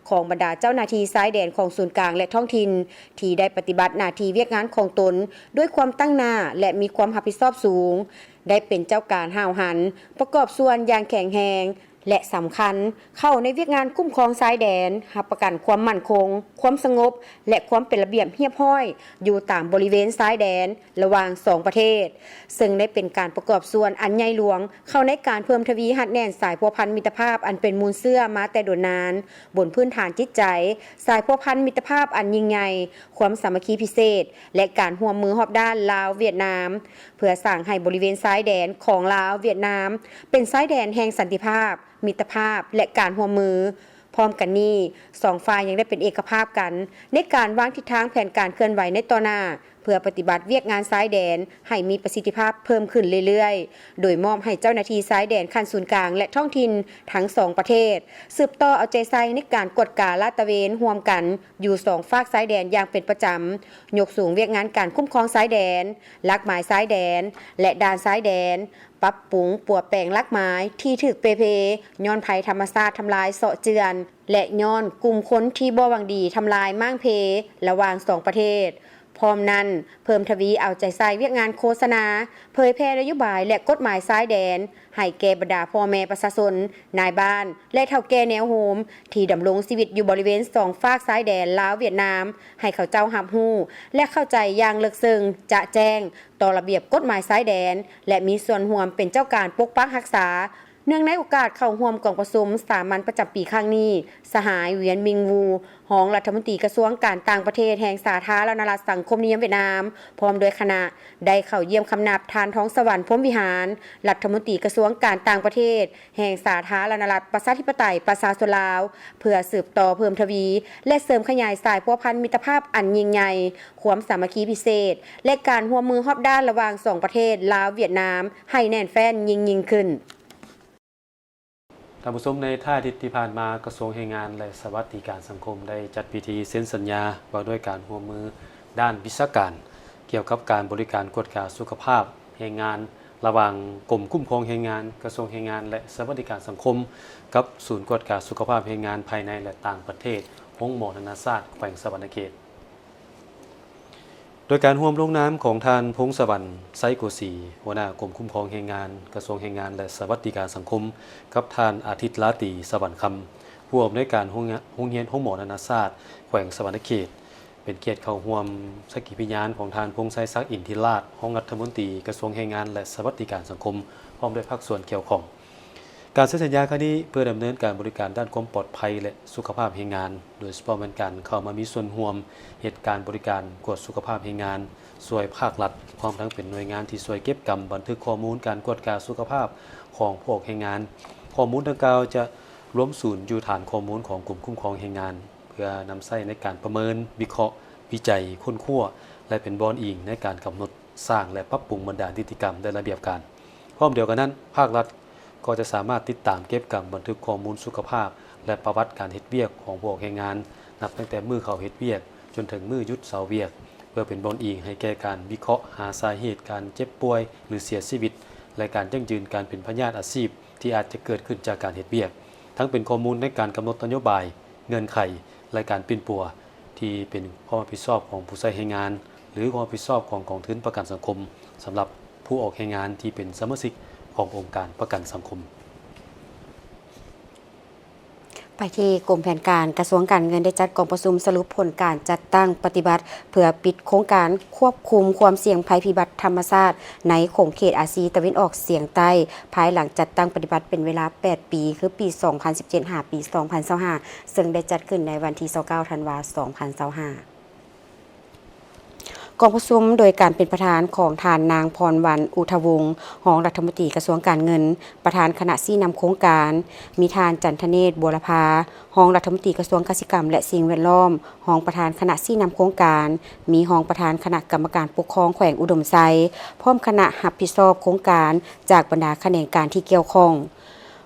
ຂອງບັນດາເຈົ້າໜ້າທີ່ຊາຍແດນຂອງສູນກາງ ແລະ ທ້ອງຖິ່ນ ທີ່ໄດ້ປະຕິບັດໜ້າທີ່ວຽກງານຂອງຕົນດ້ວຍຄວາມຕັ້ງໜ້າ ແລະ ມີຄວາມຮັບຜິດຊອບສູງ, ໄດ້ເປັນເຈົ້າການຫ້າວຫັນ, ປະກອບສ່ວນຢ່າງແຂງແຮງ ແລະ ສຳຄັນເຂົ້າໃນວຽກງານຄຸ້ມຄອງຊາຍແດນ, ຮັບປະກັນຄວາມໝັ້ນຄົງ, ຄວາມສະຫງົບ ແລະ ຄວາມເປັນລະບຽບຮຽບຮ້ອຍຢູ່ຕາມບໍລິເວນຊາຍແດນລະຫວ່າງສອງປະເທດ, ເຊິ່ງໄດ້ເປັນການປະກອບສ່ວນອັນໃຫຍ່ຫຼວງເຂົ້າໃນການເພີ່ມທະວີຮັດແໜ້ນສາຍພົວພັນມິດຕະພາບອັນເປັນມູນເຊື້ອມາແຕ່ດົນນານ, ບົນພື້ນຖານຈິດໃຈ, ສາຍພົວພັນມິດຕະພາບອັນຍິ່ງໃຫຍ່, ຄວາມສາມັກຄີພິເສດ ແລະ ການຮ່ວມມືຮອບດ້ານລາວ-ຫວຽດນາມ, ເພື່ອສ້າງໃຫ້ບໍລິເວນຊາຍແດນຂອງລາວ-ຫວຽດນາມ ເປັນຊາຍແດນແຫ່ງສັນຕິພາບ, ມິດຕະພາບ ແລະ ການຮ່ວມມື. ພ້ອມກັນນີ້, ສອງຝ່າຍຍັງໄດ້ເປັນເອກະພາບກັນໃນການວາງທິດທາງແຜນການເຄື່ອນໄຫວໃນຕໍ່ໜ້າ ເພື່ອປະຕິບັດວຽກງານຊາຍແດນໃຫ້ມີປະສິດທິພາບເພີ່ມຂຶ້ນເລື້ອຍໆ, ໂດຍມອບໃຫ້ເຈົ້າໜ້າທີ່ຊາຍແດນຂັ້ນສູນກາງ ແລະ ທ້ອງຖິ່ນທັງສອງປະເທດ ສືບຕໍ່ເອົາໃຈໃສ່ໃນການກວດກາລາດຕະເວນຮ່ວມກັນຢູ່ສອງຟາກຊາຍແດນຢ່າງເປັນປະຈຳ, ຍົກສູງວຽກງານການຄຸ້ມຄອງຊາຍແດນ, ຫຼັກໝາຍຊາຍແດນ ແລະ ດ່ານຊາຍແດນ, ປັບປຸງປົວແປງຫຼັກໝາຍທີ່ຖືກເປ່ເພຍ້ອນໄພທຳມະຊາດທຳລາຍເຊາະເຈື່ອນ ແລະ ຍ້ອນກຸ່ມຄົນທີ່ບໍ່ຫວັງດີທຳລາຍມ້າງເພລະຫວ່າງສອງປະເທດ. ພ້ອມນັ້ນ, ເພີ່ມທະວີເອົາໃຈໃສ່ວຽກງານໂຄສະນາ, ເຜີຍແຜ່ນະໂຍບາຍ ແລະ ກົດໝາຍຊາຍແດນ ໃຫ້ແກ່ບັນດາພໍ່ແມ່ປະຊາຊົນ, ນາຍບ້ານ ແລະ ເຖົ້າແກ່ແນວໂຮມ ທີ່ດຳລົງຊີວິດຢູ່ບໍລິເວນສອງຟາກຊາຍແດນລາວ-ຫວຽດນາມ ໃຫ້ເຂົາເຈົ້າຮັບຮູ້ ແລະ ເຂົ້າໃຈຢ່າງເລິກເຊິ່ງ ຈະແຈ້ງ ຕໍ່ລະບຽບກົດໝາຍຊາຍແດນ ແລະ ມີສ່ວນຮ່ວມເປັນເຈົ້າການປົກປັກຮັກສາ. ເນື່ອງໃນໂອກາດເຂົ້າຮ່ວມກອງປະຊຸມສາມັນປະຈຳປີຄັ້ງນີ້, ສະຫາຍ ຫວຽນ ມິງ ວູ, ຮອງລັດຖະມົນຕີກະຊວງການຕ່າງປະເທດແຫ່ງສາທາລະນະລັດສັງຄົມນິຍົມຫວຽດນາມ ພ້ອມດ້ວຍຄະນະ ໄດ້ເຂົ້າຢ້ຽມຄຳນັບທ່ານ ທອງສະຫວັນ ພົມວິຫານ, ລັດຖະມົນຕີກະຊວງການຕ່າງປະເທດ ແຫ່ງສາທາລະນະລັດ ປະຊາທິປະໄຕ ປະຊາຊົນລາວ ເພື່ອສືບຕໍ່ເພີ່ມທະວີ ແລະ ເສີມຂະຫຍາຍສາຍພົວພັນມິດຕະພາບອັນຍິ່ງໃຫຍ່, ຄວາມສາມັກຄີພິເສດ ແລະ ການຮ່ວມມືຮອບດ້ານລະຫວ່າງສອງປະເທດລາວ-ຫວຽດນາມ ໃຫ້ແໜ້ນແຟ້ນຍິ່ງໆຂຶ້ນ. ທ່ານຜູ້ຊົມ, ໃນທ້າຍອາທິດທີ່ຜ່ານມາ, ກະຊວງແຮງງານ ແລະ ສະຫວັດດີການສັງຄົມ ໄດ້ຈັດພິທີເຊັນສັນຍາວ່າດ້ວຍການຮ່ວມມືດ້ານວິຊາການ ກ່ຽວກັບການບໍລິການກວດກາສຸຂະພາບແຮງງານ ລະຫວ່າງກົມຄຸ້ມຄອງແຮງງານ, ກະຊວງແຮງງານ ແລະ ສະຫວັດດີການສັງຄົມ ກັບສູນກວດກາສຸຂະພາບແຮງງານພາຍໃນ ແລະ ຕ່າງປະເທດ ໂຮງໝໍນານາຊາດ ແຂວງສະຫວັນນະເຂດ. ໂດຍການຮ່ວມລົງນາມຂອງທ່ານ ພົງສະຫວັນ ໄຊໂກສີ, ຫົວໜ້າກົມຄຸ້ມຄອງແຮງງານ, ກະຊວງແຮງງານ ແລະ ສະຫວັດດີການສັງຄົມ, ກັບທ່ານ ອາທິດ ລາຕີ ສະຫວັນຄຳ, ຜູ້ອຳນວຍການໂຮງງານ ໂຮງຮຽນໂຮງໝໍນານາຊາດ ແຂວງສະຫວັນນະເຂດ, ເປັນກຽດເຂົ້າຮ່ວມສັກຂີພິຍານຂອງທ່ານ ພົງໄຊສັກ ອິນທິລາດ, ຮອງລັດຖະມົນຕີກະຊວງແຮງງານ ແລະ ສະຫວັດດີການສັງຄົມ, ພ້ອມດ້ວຍພາກສ່ວນກ່ຽວຂ້ອງ. ການເຊັນສັນຍາຄັ້ງນີ້ ເພື່ອດຳເນີນການບໍລິການດ້ານຄວາມປອດໄພ ແລະ ສຸຂະພາບແຮງງານ, ໂດຍສະເພາະແມ່ນການເຂົ້າມາມີສ່ວນຮ່ວມເຮັດການບໍລິການກວດສຸຂະພາບແຮງງານ ຊ່ວຍພາກລັດ, ພ້ອມທັງເປັນໜ່ວຍງານທີ່ຊ່ວຍເກັບກຳບັນທຶກຂໍ້ມູນການກວດກາສຸຂະພາບຂອງຜູ້ອອກແຮງງານ. ຂໍ້ມູນດັ່ງກ່າວຈະລວມສູນຢູ່ຖານຂໍ້ມູນຂອງກົມຄຸ້ມຄອງແຮງງານ, ເພື່ອນຳໃຊ້ໃນການປະເມີນ, ວິເຄາະ, ວິໄຈ, ຄົ້ນຄວ້າ ແລະ ເປັນບ່ອນອີງໃນການກຳນົດ, ສ້າງ ແລະ ປັບປຸງບັນດານິຕິກຳ ແລະ ລະບຽບການ. ພ້ອມດຽວກັນນັ້ນ, ພາກລັດກໍຈະສາມາດຕິດຕາມເກັບກຳບັນທຶກຂໍ້ມູນສຸຂະພາບ ແລະ ປະຫວັດການເຮັດວຽກຂອງພວກແຮງງານ, ນັບຕັ້ງແຕ່ມື້ເຂົ້າເຮັດວຽກຈົນເຖິງມື້ຢຸດເຊົາວຽກ, ເພື່ອເປັນບ່ອນອີງໃຫ້ແກ່ການວິເຄາະຫາສາເຫດການເຈັບປ່ວຍ ຫຼື ເສຍຊີວິດ, ແລະ ການຢັ້ງຢືນການເປັນພະຍາດອາຊີບທີ່ອາດຈະເກີດຂຶ້ນຈາກການເຮັດວຽກ, ທັງເປັນຂໍ້ມູນໃນການກຳນົດນະໂຍບາຍ, ເງື່ອນໄຂ ແລະ ການປິ່ນປົວ ທີ່ເປັນຄວາມຮັບຜິດຊອບຂອງຜູ້ໃຊ້ແຮງງານ ຫຼື ຄວາມຮັບຜິດຊອບຂອງກອງທຶນປະກັນສັງຄົມ ສຳລັບຜູ້ອອກແຮງງານທີ່ເປັນສະມາຊິກຂອງອົງການປະກັນສັງຄົມ. ໄປທີ່ກົມແຜນການ ກະຊວງການເງິນ ໄດ້ຈັດກອງປະຊຸມສະຫຼຸບຜົນການຈັດຕັ້ງປະຕິບັດ ເພື່ອປິດໂຄງການຄວບຄຸມຄວາມສ່ຽງໄພພິບັດທຳມະຊາດໃນຂົງເຂດອາຊີຕາເວັນອອກສຽງໃຕ້ ພາຍຫຼັງຈັດຕັ້ງປະຕິບັດເປັນເວລາແປດປີ ຄືປີສອງພັນສິບເຈັດ ຫາປີສອງພັນຊາວຫ້າ ເຊິ່ງໄດ້ຈັດຂຶ້ນໃນວັນທີຊາວເກົ້າ ທັນວາ ສອງພັນຊາວຫ້າ. ກອງປະຊຸມໂດຍການເປັນປະທານຂອງທ່ານນາງ ພອນວັນ ອຸທະວົງ ຮອງລັດຖະມົນຕີກະຊວງການເງິນ ປະທານຄະນະຊີ້ນຳໂຄງການ, ມີທ່ານ ຈັນທະເນດ ບົວລະພາ ຮອງລັດຖະມົນຕີກະຊວງກະສິກຳ ແລະ ສິ່ງແວດລ້ອມ, ຮອງປະທານຄະນະຊີ້ນຳໂຄງການ, ມີຮອງປະທານຄະນະກຳມະການປົກຄອງແຂວງອຸດົມໄຊ ພ້ອມຄະນະຮັບຜິດຊອບໂຄງການ ຈາກບັນດາຂະແໜງການທີ່ກ່ຽວຂ້ອງ.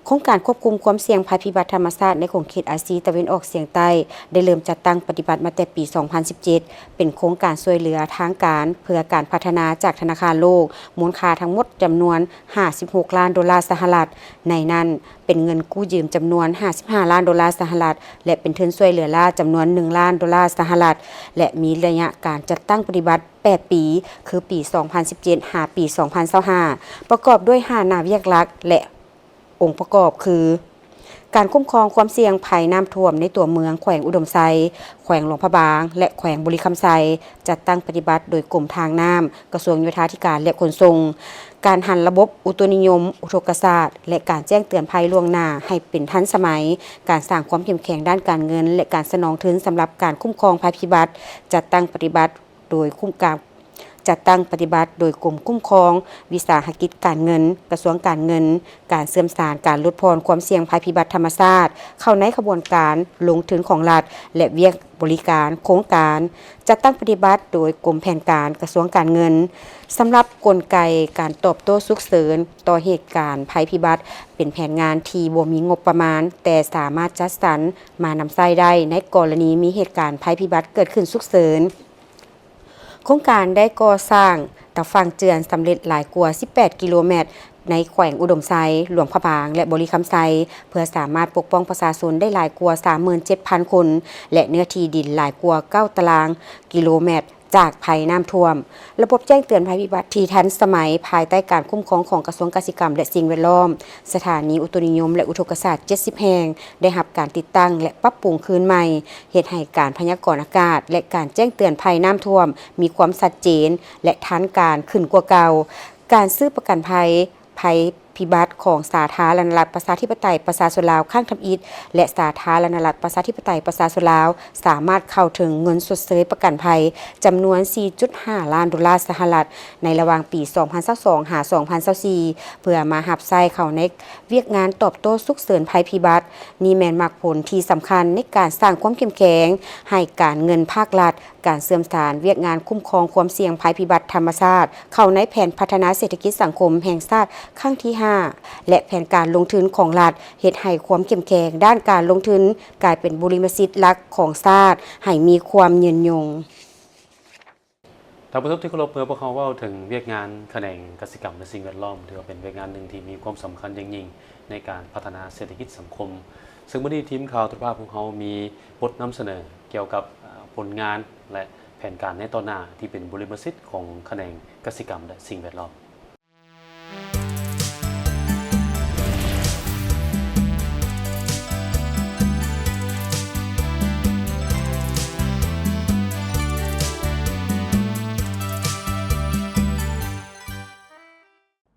ໂຄງການຄວບຄຸມຄວາມສ່ຽງໄພພິບັດທຳມະຊາດໃນຂົງເຂດອາຊີຕາເວັນອອກສຽງໃຕ້ ໄດ້ເລີ່ມຈັດຕັ້ງປະຕິບັດມາແຕ່ປີສອງພັນສິບເຈັດ ເປັນໂຄງການຊ່ວຍເຫຼືອທາງການເພື່ອການພັດທະນາຈາກທະນາຄານໂລກ ມູນຄ່າທັງໝົດຈຳນວນຫ້າສິບຫົກລ້ານໂດລາສະຫະລັດ, ໃນນັ້ນເປັນເງິນກູ້ຢືມຈຳນວນຫ້າສິບຫ້າລ້ານໂດລາສະຫະລັດ ແລະ ເປັນທຶນຊ່ວຍເຫຼືອລ້າຈຳນວນໜຶ່ງລ້ານໂດລາສະຫະລັດ ແລະ ມີໄລຍະການຈັດຕັ້ງປະຕິບັດແປດປີ ຄືປີສອງພັນສິບເຈັດ ຫາປີສອງພັນຊາວຫ້າ ປະກອບດ້ວຍຫ້າໜ້າວຽກຫຼັກ ແລະ ອົງປະກອບຄື ການຄຸ້ມຄອງຄວາມສ່ຽງໄພນ້ຳຖ້ວມໃນຕົວເມືອງແຂວງອຸດົມໄຊ, ແຂວງຫຼວງພະບາງ ແລະ ແຂວງບໍລິຄຳໄຊ, ຈັດຕັ້ງປະຕິບັດໂດຍກົມທາງນ້ຳ, ກະຊວງໂຍທາທິການ ແລະ ຂົນສົ່ງ, ການຫັນລະບົບອຸຕຸນິຍົມອຸທົກກະສາດ ແລະ ການແຈ້ງເຕືອນໄພລ່ວງໜ້າໃຫ້ເປັນທັນສະໄໝ, ການສ້າງຄວາມເຂັ້ມແຂງດ້ານການເງິນ ແລະ ການສະໜອງທຶນສຳລັບການຄຸ້ມຄອງໄພພິບັດ, ຈັດຕັ້ງປະຕິບັດ ໂດຍຄຸ້ມການ ຈັດຕັ້ງປະຕິບັດໂດຍກົມຄຸ້ມຄອງວິສາຫະກິດການເງິນ, ກະຊວງການເງິນ, ການເຊື່ອມສານການຫຼຸດຜ່ອນຄວາມສ່ຽງໄພພິບັດທຳມະຊາດ ເຂົ້າໃນຂະບວນການລົງທຶນຂອງລັດ ແລະ ວຽກບໍລິການໂຄງການ, ຈັດຕັ້ງປະຕິບັດໂດຍກົມແຜນການກະຊວງການເງິນ. ສຳລັບກົນໄກການຕອບໂຕ້ສຸກເສີນຕໍ່ເຫດການໄພພິບັດ ເປັນແຜນງານທີ່ບໍ່ມີງົບປະມານ, ແຕ່ສາມາດຈັດສັນມານຳໃຊ້ໄດ້ໃນກໍລະນີມີເຫດການໄພພິບັດເກີດຂຶ້ນສຸກເສີນ. ໂຄງການໄດ້ກໍ່ສ້າງຕາຝັ່ງເຈື່ອນສຳເລັດຫຼາຍກວ່າສິບແປດກິໂລແມັດ ໃນແຂວງອຸດົມໄຊ, ຫຼວງພະບາງ ແລະ ບໍລິຄຳໄຊ ເພື່ອສາມາດປົກປ້ອງປະຊາຊົນໄດ້ຫຼາຍກວ່າສາມໝື່ນເຈັດພັນຄົນ ແລະ ເນື້ອທີ່ດິນຫຼາຍກວ່າເກົ້າຕະລາງກິໂລແມັດຈາກໄພນ້ຳຖ້ວມ. ລະບົບແຈ້ງເຕືອນໄພພິບັດທີ່ທັນສະໄໝ ພາຍໃຕ້ການຄຸ້ມຄອງຂອງກະຊວງກະສິກຳ ແລະ ສິ່ງແວດລ້ອມ, ສະຖານີອຸຕຸນິຍົມ ແລະ ອຸທົກກະສາດເຈັດສິບແຫ່ງ ໄດ້ຮັບການຕິດຕັ້ງ ແລະ ປັບປຸງຄືນໃໝ່, ເຮັດໃຫ້ການພະຍາກອນອາກາດ ແລະ ການແຈ້ງເຕືອນໄພນ້ຳຖ້ວມມີຄວາມຊັດເຈນ ແລະ ທັນການຂຶ້ນກວ່າເກົ່າ. ການຊື້ປະກັນໄພ ໄພພິບັດຂອງສາທາລະນະລັດ ປະຊາທິປະໄຕ ປະຊາຊົນລາວ ຄັ້ງທຳອິດ ແລະ ສາທາລະນະລັດ ປະຊາທິປະໄຕ ປະຊາຊົນລາວ ສາມາດເຂົ້າເຖິງເງິນຊົດເຊີຍປະກັນໄພຈຳນວນສີ່ຈຸດຫ້າລ້ານໂດລາສະຫະລັດ ໃນລະຫວ່າງປີສອງພັນຊາວສອງ ຫາ ສອງພັນຊາວສີ່ ເພື່ອມາຮັບໃຊ້ເຂົ້າໃນວຽກງານຕອບໂຕ້ສຸກເສີນໄພພິບັດ. ນີ້ແມ່ນໝາກຜົນທີ່ສຳຄັນໃນການສ້າງຄວາມເຂັ້ມແຂງໃຫ້ການເງິນພາກລັດ, ການເຊື່ອມສານວຽກງານຄຸ້ມຄອງຄວາມສ່ຽງໄພພິບັດທຳມະຊາດເຂົ້າໃນແຜນພັດທະນາເສດຖະກິດສັງຄົມແຫ່ງຊາດຄັ້ງທີຫ້າ ແລະ ແຜນການລົງທຶນຂອງລັດ, ເຮັດໃຫ້ຄວາມເຂັ້ມແຂງດ້ານການລົງທຶນກາຍເປັນບຸລິມະສິດຫຼັກຂອງຊາດໃຫ້ມີຄວາມຍືນຍົງ. ທ່ານຜູ້ຊົມທີ່ເຄົາລົບ, ເມື່ອພວກເຮົາເວົ້າເຖິງວຽກງານຂະແໜງກະສິກຳ ແລະ ສິ່ງແວດລ້ອມ, ຖືວ່າເປັນວຽກງານໜຶ່ງທີ່ມີຄວາມສຳຄັນຢ່າງຍິ່ງໃນການພັດທະນາເສດຖະກິດສັງຄົມ. ເຊິ່ງມື້ນີ້ທີມຂ່າວໂທລະພາບຂອງເຮົາມີບົດນຳສະເໜີກ່ຽວກັບ ອາ ຜົນງານ ແລະ ແຜນການໃນຕໍ່ໜ້າທີ່ເປັນບຸລິມະສິດຂອງຂະແໜງກະສິກຳ ແລະ ສິ່ງແວດລ້ອມ.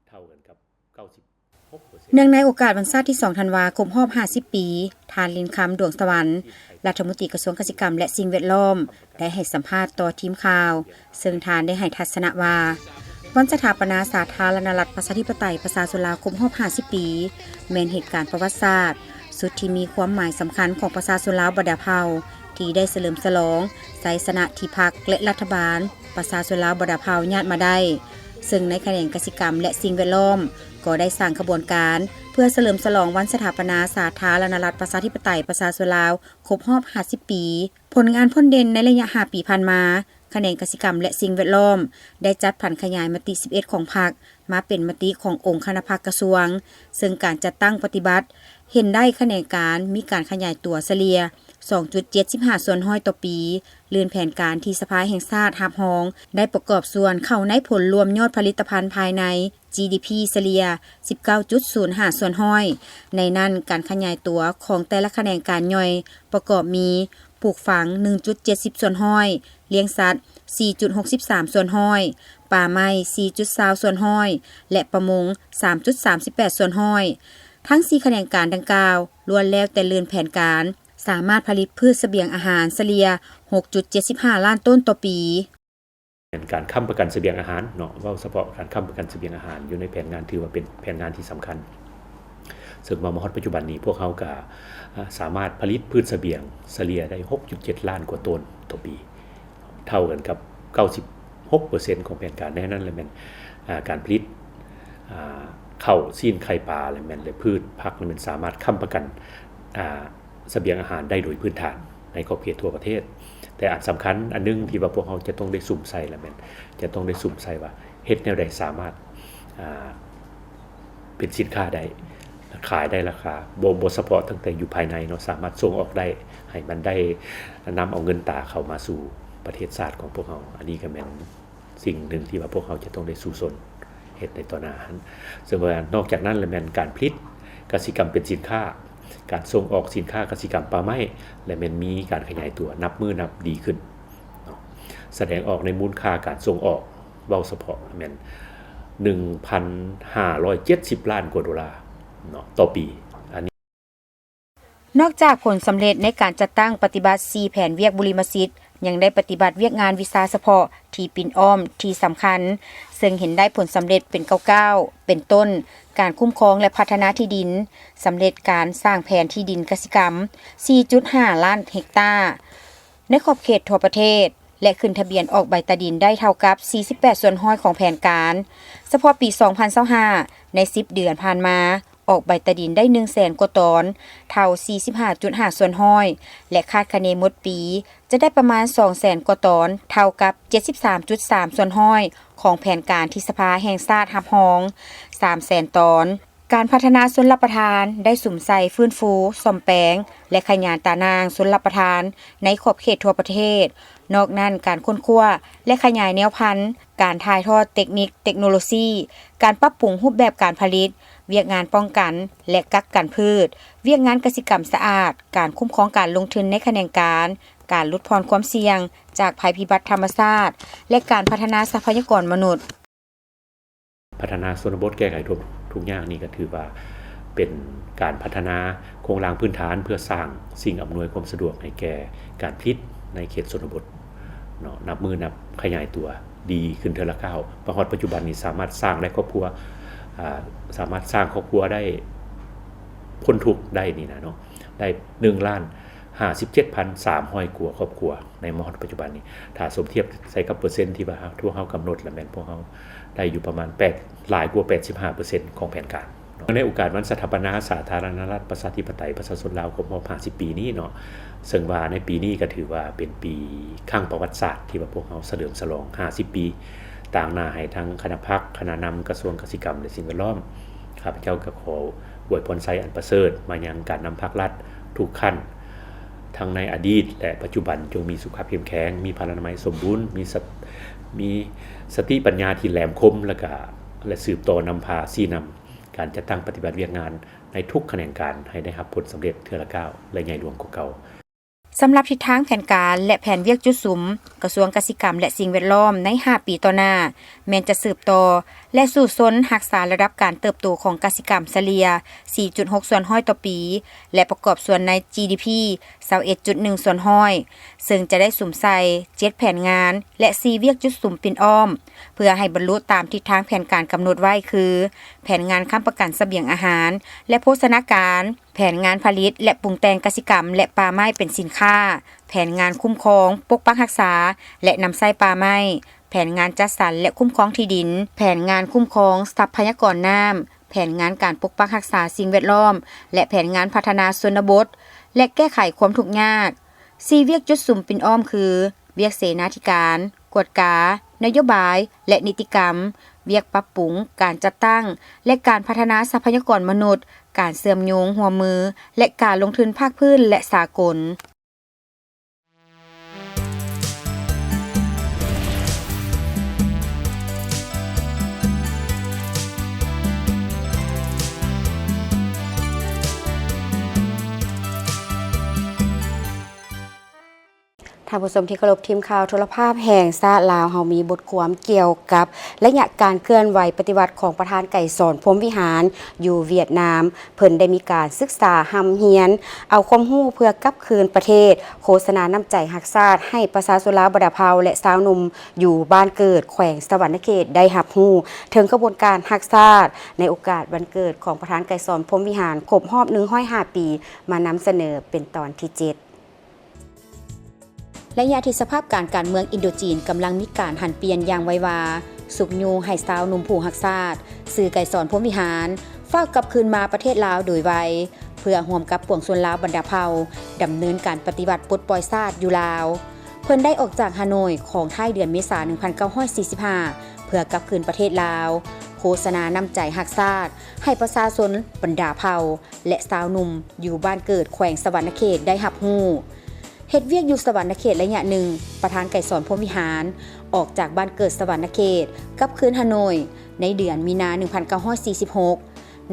ເທົ່າກັນກັບເກົ້າສິບຫົກເປີເຊັນ. ເນື່ອງໃນໂອກາດວັນຊາດທີສອງທັນວາ ຄົບຮອບຫ້າສິບປີ, ທ່ານ ລິນຄຳ ດວງສະຫວັນ ລັດຖະມົນຕີກະຊວງກະສິກຳ ແລະ ສິ່ງແວດລ້ອມ ໄດ້ໃຫ້ສຳພາດຕໍ່ທີມຂ່າວ, ເຊິ່ງທ່ານໄດ້ໃຫ້ທັດສະນະວ່າ ວັນສະຖາປະນາສາທາລະນະລັດ ປະຊາທິປະໄຕ ປະຊາຊົນລາວ ຄົບຮອບຫ້າສິບປີ ແມ່ນເຫດການປະຫວັດສາດສຸດທີ່ມີຄວາມໝາຍສຳຄັນຂອງປະຊາຊົນລາວບັນດາເຜົ່າ ທີ່ໄດ້ສະເຫຼີມສະຫຼອງໄຊຊະນະທີ່ພັກ ແລະ ລັດຖະບານປະຊາຊົນລາວບັນດາເຜົ່າຍາດມາໄດ້, ເຊິ່ງໃນຂະແໜງກະສິກຳ ແລະ ສິ່ງແວດລ້ອມ ກໍໄດ້ສ້າງຂະບວນການເພື່ອສະເຫຼີມສະຫຼອງວັນສະຖາປະນາສາທາລະນະລັດ ປະຊາທິປະໄຕ ປະຊາຊົນລາວ ຄົບຮອບຫ້າສິບປີ. ຜົນງານພົ້ນເດັ່ນໃນໄລຍະຫ້າປີຜ່ານມາ ຂະແໜງກະສິກຳ ແລະ ສິ່ງແວດລ້ອມ ໄດ້ຈັດຜັນຂະຫຍາຍມະຕິສິບເອັດຂອງພັກ ມາເປັນມະຕິຂອງອົງຄະນະພັກກະຊວງ, ເຊິ່ງການຈັດຕັ້ງປະຕິບັດເຫັນໄດ້ຂະແໜງການມີການຂະຫຍາຍຕົວສະເລ່ຍ ສອງຈຸດເຈັດຫ້າສ່ວນຮ້ອຍຕໍ່ປີ, ລື່ນແຜນການທີ່ສະພາແຫ່ງຊາດຮັບຮອງ ໄດ້ປະກອບສ່ວນເຂົ້າໃນຜົນລວມຍອດຜະລິດຕະພັນພາຍໃນ ຈີດີພີ ສະເລ່ຍ ສິບເກົ້າຈຸດສູນຫ້າສ່ວນຮ້ອຍ. ໃນນັ້ນ, ການຂະຫຍາຍຕົວຂອງແຕ່ລະຂະແໜງການຍ່ອຍປະກອບມີ ປູກຝັງ ໜຶ່ງຈຸດເຈັດສິບສ່ວນຮ້ອຍ, ລ້ຽງສັດ ສີ່ຈຸດຫົກສິບສາມສ່ວນຮ້ອຍ, ປ່າໄມ້ ສີ່ຈຸດຊາວສ່ວນຮ້ອຍ ແລະ ປະມົງ ສາມຈຸດສາມສິບແປດສ່ວນຮ້ອຍ. ທັງສີ່ຂະແໜງການດັ່ງກ່າວ ລ້ວນແລ້ວແຕ່ລື່ນແຜນການ ສາມາດຜະລິດພືດສະບຽງອາຫານສະເລ່ຍ ຫົກຈຸດເຈັດສິບຫ້າລ້ານໂຕນຕໍ່ປີ. ແມ່ນການຄ້ຳປະກັນສະບຽງອາຫານເນາະ, ເວົ້າສະເພາະການຄ້ຳປະກັນສະບຽງອາຫານຢູ່ໃນແຜນງານ ຖືວ່າເປັນແຜນງານທີ່ສຳຄັນ, ເຊິ່ງວ່າມາຮອດປັດຈຸບັນນີ້ ພວກເຮົາກະ ອາ ສາມາດຜະລິດພືດສະບຽງສະເລ່ຍໄດ້ ຫົກຈຸດເຈັດລ້ານກວ່າໂຕນຕໍ່ປີ, ເທົ່າກັນກັບ ເກົ້າສິບຫົກເປີເຊັນຂອງແຜນການ. ໃນນັ້ນລະແມ່ນ ອາ ການຜະລິດ ອາ ເຂົ້າ ຊີ້ນ ໄຂ່ ປາ ລະແມ່ນ ແລະ ພືດຜັກລະແມ່ນສາມາດຄ້ຳປະກັນ ອາ ສະບຽງອາຫານໄດ້ໂດຍພື້ນຖານໃນຂອບເຂດທົ່ວປະເທດ. ແຕ່ອັນສຳຄັນອັນໜຶ່ງທີ່ວ່າພວກເຮົາຈະຕ້ອງໄດ້ສຸມໃສ່ລະແມ່ນ ຈະຕ້ອງໄດ້ສຸມໃສ່ວ່າເຮັດແນວໃດສາມາດ ອາ ເປັນສິນຄ້າໄດ້ ຂາຍໄດ້ລາຄາ ບໍ່ ບໍ່ສະເພາະຕັ້ງແຕ່ຢູ່ພາຍໃນເນາະ, ສາມາດສົ່ງອອກໄດ້ ໃຫ້ມັນໄດ້ນຳເອົາເງິນຕາເຂົ້າມາສູ່ປະເທດຊາດຂອງພວກເຮົາ. ອັນນີ້ກໍແມ່ນ ສິ່ງໜຶ່ງທີ່ວ່າພວກເຮົາຈະຕ້ອງໄດ້ສູ້ຊົນເຮັດໃນຕໍ່ໜ້າຫັ້ນ. ເຊິ່ງວ່ານອກຈາກນັ້ນລະແມ່ນການຜະລິດກະສິກຳເປັນສິນຄ້າ, ການສົ່ງອອກສິນຄ້າກະສິກຳປ່າໄມ້ ລະແມ່ນມີການຂະຫຍາຍຕົວນັບມື້ນັບດີຂຶ້ນເນາະ, ສະແດງອອກໃນມູນຄ່າການສົ່ງອອກ ເວົ້າສະເພາະແມ່ນ ໜຶ່ງພັນຫ້າຮ້ອຍເຈັດສິບລ້ານກວ່າໂດລາເນາະ ຕໍ່ປີ. ອັນນີ້ ນອກຈາກຜົນສຳເລັດໃນການຈັດຕັ້ງປະຕິບັດສີ່ແຜນວຽກບຸລິມະສິດ, ຍັງໄດ້ປະຕິບັດວຽກງານວິຊາສະເພາະທີ່ປິ່ນອ້ອມທີ່ສຳຄັນ, ເຊິ່ງເຫັນໄດ້ຜົນສຳເລັດເປັນກ້າວໆ ເປັນຕົ້ນ ການຄຸ້ມຄອງ ແລະ ພັດທະນາທີ່ດິນ, ສຳເລັດການສ້າງແຜນທີ່ດິນກະສິກຳ ສີ່ຈຸດຫ້າລ້ານເຮັກຕາ ໃນຂອບເຂດທົ່ວປະເທດ ແລະ ຂຶ້ນທະບຽນອອກໃບຕາດິນໄດ້ເທົ່າກັບ ສີ່ສິບແປດສ່ວນຮ້ອຍຂອງແຜນການ. ສະເພາະປີ ສອງພັນຊາວຫ້າ ໃນສິບເດືອນຜ່ານມາ ອອກໃບຕາດິນໄດ້ໜຶ່ງແສນກວ່າຕອນ ເທົ່າ ສີ່ສິບຫ້າຈຸດຫ້າສ່ວນຮ້ອຍ ແລະ ຄາດຄະເນໝົດປີຈະໄດ້ປະມານ ສອງແສນກວ່າຕອນ ເທົ່າກັບ ເຈັດສິບສາມຈຸດສາມສ່ວນຮ້ອຍຂອງແຜນການທີ່ສະພາແຫ່ງຊາດຮັບຮອງ ສາມແສນຕອນ. ການພັດທະນາຊົນລະປະທານໄດ້ສຸມໃສ່ຟື້ນຟູ, ສ້ອມແປງ ແລະ ຂະຫຍາຍຕາໜ່າງຊົນລະປະທານໃນຂອບເຂດທົ່ວປະເທດ. ນອກນັ້ນ, ການຄົ້ນຄວ້າ ແລະ ຂະຫຍາຍແນວພັນ, ການຖ່າຍທອດເຕັກນິກເຕັກໂນໂລຊີ, ການປັບປຸງຮູບແບບການຜະລິດ, ວຽກງານປ້ອງກັນ ແລະ ກັກກັນພືດ, ວຽກງານກະສິກຳສະອາດ, ການຄຸ້ມຄອງການລົງທຶນໃນຂະແໜງການ, ການຫຼຸດຜ່ອນຄວາມສ່ຽງຈາກໄພພິບັດທຳມະຊາດ ແລະ ການພັດທະນາຊັບພະຍາກອນມະນຸດ. ພັດທະນາຊົນນະບົດແກ້ໄຂທຸກ ທຸກຍາກນີ້ກໍຖືວ່າເປັນການພັດທະນາໂຄງລ່າງພື້ນຖານ ເພື່ອສ້າງສິ່ງອຳນວຍຄວາມສະດວກໃຫ້ແກ່ການຜະລິດໃນເຂດຊົນນະບົດເນາະ, ນັບມື້ນັບຂະຫຍາຍຕົວດີຂຶ້ນເທື່ອລະກ້າວ. ມາຮອດປັດຈຸບັນນີ້ສາມາດສ້າງໄດ້ຄອບຄົວ ອາ ສາມາດສ້າງຄອບຄົວໄດ້ ພົ້ນທຸກໄດ້ນີ້ນະເນາະ, ໄດ້ໜຶ່ງລ້ານ ຫ້າສິບເຈັດພັນສາມຮ້ອຍກວ່າຄອບຄົວໃນມາຮອດປັດຈຸບັນນີ້. ຖ້າສົມທຽບໃສ່ກັບເປີເຊັນທີ່ວ່າພວກເຮົາກຳນົດລະແມ່ນພວກເຮົາໄດ້ຢູ່ປະມານແປດ ຫຼາຍກວ່າແປດສິບຫ້າເປີເຊັນຂອງແຜນການ. ໃນໂອກາດວັນສະຖາປະນາສາທາລະນະລັດປະຊາທິປະໄຕປະຊາຊົນລາວຄົບຮອບຫ້າສິບປີນີ້ເນາະ, ເຊິ່ງວ່າໃນປີນີ້ກໍຖືວ່າເປັນປີຄັ້ງປະຫວັດສາດທີ່ວ່າພວກເຮົາສະເຫຼີມສະຫຼອງຫ້າສິບປີ, ຕາງໜ້າໃຫ້ທັງຄະນະພັກ, ຄະນະນຳກະຊວງກະສິກຳ ແລະ ສິ່ງແວດລ້ອມ, ຂ້າພະເຈົ້າກໍຂໍ ອວຍພອນໄຊອັນປະເສີດມາຍັງການນຳພັກລັດທຸກຂັ້ນ ທັງໃນອະດີດ ແລະ ປັດຈຸບັນ ຈົ່ງມີສຸຂະພາບເຂັ້ມແຂງ, ມີພະລານາໄມສົມບູນ, ມີສະ ມີສະຕິປັນຍາທີ່ແຫຼມຄົມ ແລະ ກະ ແລະ ສືບຕໍ່ນຳພາຊີ້ນຳການຈັດຕັ້ງປະຕິບັດວຽກງານໃນທຸກຂະແໜງການໃຫ້ໄດ້ຮັບຜົນສຳເລັດເທື່ອລະກ້າວ ແລະ ໃຫຍ່ຫຼວງກວ່າເກົ່າ. ສຳລັບທິດທາງແຜນການ ແລະ ແຜນວຽກຈຸດສຸມ ກະຊວງກະສິກຳ ແລະ ສິ່ງແວດລ້ອມໃນຫ້າປີຕໍ່ໜ້າ ແມ່ນຈະສືບຕໍ່ ແລະ ສູ້ຊົນຮັກສາລະດັບການເຕີບໂຕຂອງກະສິກຳສະເລ່ຍ ສີ່ຈຸດຫົກສ່ວນຮ້ອຍຕໍ່ປີ ແລະ ປະກອບສ່ວນໃນ ຈີດີພີ ຊາວເອັດຈຸດໜຶ່ງສ່ວນຮ້ອຍ ເຊິ່ງຈະໄດ້ສຸມໃສ່ ເຈັດແຜນງານ ແລະ ສີ່ວຽກຈຸດສຸມປິ່ນອ້ອມ ເພື່ອໃຫ້ບັນລຸຕາມທິດທາງແຜນການກຳນົດໄວ້ຄື ແຜນງານຄ້ຳປະກັນສະບຽງອາຫານ ແລະ ໂພຊະນາການ, ແຜນງານຜະລິດ ແລະ ປຸງແຕ່ງກະສິກຳ ແລະ ປ່າໄມ້ເປັນສິນຄ້າ, ແຜນງານຄຸ້ມຄອງ, ປົກປັກຮັກສາ ແລະ ນຳໃຊ້ປ່າໄມ້, ແຜນງານຈັດສັນ ແລະ ຄຸ້ມຄອງທີ່ດິນ, ແຜນງານຄຸ້ມຄອງຊັບພະຍາກອນນ້ຳ, ແຜນງານການປົກປັກຮັກສາສິ່ງແວດລ້ອມ ແລະ ແຜນງານພັດທະນາຊົນນະບົດ ແລະ ແກ້ໄຂຄວາມທຸກຍາກ. ສີ່ວຽກຈຸດສຸມປິ່ນອ້ອມຄື ວຽກເສນາທິການ, ກວດກາ, ນະໂຍບາຍ ແລະ ນິຕິກຳ, ວຽກປັບປຸງ, ການຈັດຕັ້ງ ແລະ ການພັດທະນາຊັບພະຍາກອນມະນຸດ, ການເຊື່ອມໂຍງຮ່ວມມື ແລະ ການລົງທຶນພາກພື້ນ ແລະ ສາກົນ. ທ່ານຜູ້ຊົມທີ່ເຄົາລົບ, ທີມຂ່າວໂທລະພາບແຫ່ງຊາດລາວເຮົາມີບົດຄວາມກ່ຽວກັບໄລຍະການເຄື່ອນໄຫວປະຕິວັດຂອງປະທານໄກສອນ ພົມວິຫານ ຢູ່ຫວຽດນາມ. ເພິ່ນໄດ້ມີການສຶກສາຮ່ຳຮຽນ ເອົາຄວາມຮູ້ເພື່ອກັບຄືນປະເທດ, ໂຄສະນານ້ຳໃຈຮັກຊາດໃຫ້ປະຊາຊົນລາວບັນດາເຜົ່າ ແລະ ຊາວໜຸ່ມຢູ່ບ້ານເກີດ ແຂວງສະຫວັນນະເຂດ ໄດ້ຮັບຮູ້ເຖິງຂະບວນການຮັກຊາດ ໃນໂອກາດວັນເກີດຂອງປະທານໄກສອນ ພົມວິຫານ ຄົບຮອບໜຶ່ງຮ້ອຍຫ້າປີ ມານຳສະເໜີເປັນຕອນທີເຈັດ. ໄລຍະທີ່ສະພາບການການເມືອງອິນໂດຈີນກຳລັງມີການຫັນປ່ຽນຢ່າງໄວວາ, ຊຸກຍູ້ໃຫ້ຊາວໜຸ່ມຜູ້ຮັກຊາດ ຊື່ໄກສອນ ພົມວິຫານ ຟ້າວກັບຄືນມາປະເທດລາວໂດຍໄວ, ເພື່ອຮ່ວມກັບປວງຊົນລາວບັນດາເຜົ່າ ດຳເນີນການປະຕິວັດປົດປ່ອຍຊາດຢູ່ລາວ. ເພິ່ນໄດ້ອອກຈາກຮ່າໂນ້ຍຂອງທ້າຍເດືອນເມສາ ໜຶ່ງພັນເກົ້າຮ້ອຍສີ່ສິບຫ້າ ເພື່ອກັບຄືນປະເທດລາວ, ໂຄສະນານ້ຳໃຈຮັກຊາດໃຫ້ປະຊາຊົນບັນດາເຜົ່າ ແລະ ຊາວໜຸ່ມຢູ່ບ້ານເກີດ ແຂວງສະຫວັນນະເຂດ ໄດ້ຮັບຮູ້. ເຮັດວຽກຢູ່ສະຫວັນນະເຂດໄລຍະໜຶ່ງ, ປະທານໄກສອນ ພົມວິຫານ ອອກຈາກບ້ານເກີດສະຫວັນນະເຂດ ກັບຄືນຮ່າໂນ້ຍ ໃນເດືອນມີນາ ໜຶ່ງພັນເກົ້າຮ້ອຍສີ່ສິບຫົກ.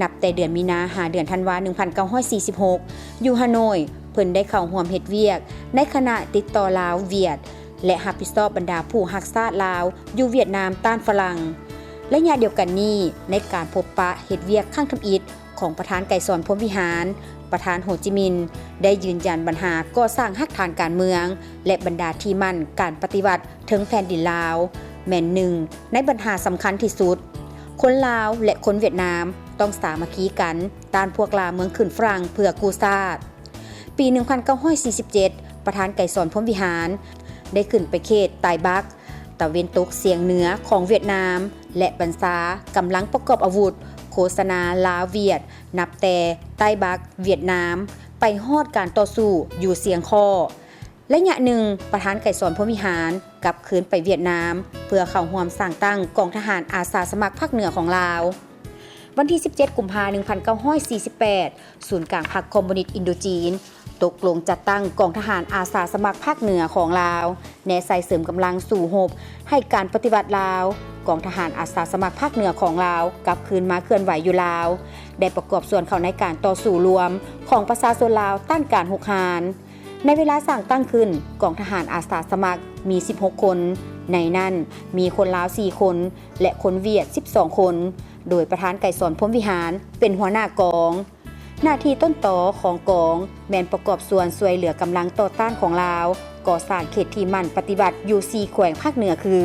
ນັບແຕ່ເດືອນມີນາຫາເດືອນທັນວາ ໜຶ່ງພັນເກົ້າຮ້ອຍສີ່ສິບຫົກ ຢູ່ຮ່າໂນ້ຍ ເພິ່ນໄດ້ເຂົ້າຮ່ວມເຮັດວຽກໃນຄະນະຕິດຕໍ່ລາວ-ຫວຽດ ແລະ ຮັບຜິດຊອບບັນດາຜູ້ຮັກຊາດລາວຢູ່ຫວຽດນາມຕ້ານຝຣັ່ງ. ໄລຍະດຽວກັນນີ້, ໃນການພົບປະເຮັດວຽກຄັ້ງທຳອິດ ຂອງປະທານໄກສອນ ພົມວິຫານ, ປະທານໂຮຈິມິນ ໄດ້ຢືນຢັນບັນຫາກໍ່ສ້າງຮາກຖານການເມືອງ ແລະ ບັນດາທີ່ໝັ້ນການປະຕິວັດເທິງແຜ່ນດິນລາວ ແມ່ນໜຶ່ງໃນບັນຫາສຳຄັນທີ່ສຸດ. ຄົນລາວ ແລະ ຄົນຫວຽດນາມຕ້ອງສາມັກຄີກັນຕ້ານພວກລ່າເມືອງຂຶ້ນຝຣັ່ງເພື່ອກູ້ຊາດ. ປີໜຶ່ງພັນເກົ້າຮ້ອຍສີ່ສິບເຈັດ ປະທານໄກສອນ ພົມວິຫານ ໄດ້ຂຶ້ນໄປເຂດໃຕ້ບັກ ຕາເວັນຕົກສຽງເໜືອຂອງຫວຽດນາມ ແລະ ບັນຊາກຳລັງປະກອບອາວຸດ ໂຄສະນາລາວ-ຫວຽດ ນັບແຕ່ໃຕ້ບັກຫວຽດນາມ ໄປຮອດການຕໍ່ສູ້ຢູ່ຊຽງຄໍ້. ໄລຍະໜຶ່ງ, ປະທານໄກສອນ ພົມວິຫານ ກັບຄືນໄປຫວຽດນາມ ເພື່ອເຂົ້າຮ່ວມສ້າງຕັ້ງກອງທະຫານອາສາສະໝັກພາກເໜືອຂອງລາວ. ວັນທີສິບເຈັດ ກຸມພາ ໜຶ່ງພັນເກົ້າຮ້ອຍສີ່ສິບແປດ ສູນກາງພັກຄອມມູນິດອິນໂດຈີນ ຕົກລົງຈັດຕັ້ງກອງທະຫານອາສາສະໝັກພາກເໜືອຂອງລາວ ແນໃສ່ເສີມກຳລັງສູ້ຮົບໃຫ້ການປະຕິວັດລາວ. ກອງທະຫານອາສາສະໝັກພາກເໜືອຂອງລາວ ກັບຄືນມາເຄື່ອນໄຫວຢູ່ລາວ, ໄດ້ປະກອບສ່ວນເຂົ້າໃນການຕໍ່ສູ້ລວມຂອງປະຊາຊົນລາວຕ້ານການຮຸກຮານ. ໃນເວລາສ້າງຕັ້ງຂຶ້ນ, ກອງທະຫານອາສາສະໝັກມີສິບຫົກຄົນ, ໃນນັ້ນມີຄົນລາວສີ່ຄົນ ແລະ ຄົນຫວຽດສິບສອງຄົນ, ໂດຍປະທານໄກສອນ ພົມວິຫານ ເປັນຫົວໜ້າກອງ. ໜ້າທີ່ຕົ້ນຕໍຂອງກອງແມ່ນປະກອບສ່ວນຊ່ວຍເຫຼືອກຳລັງຕໍ່ຕ້ານຂອງລາວ ກໍ່ສ້າງເຂດທີ່ໝັ້ນປະຕິວັດຢູ່ສີ່ແຂວງພາກເໜືອຄື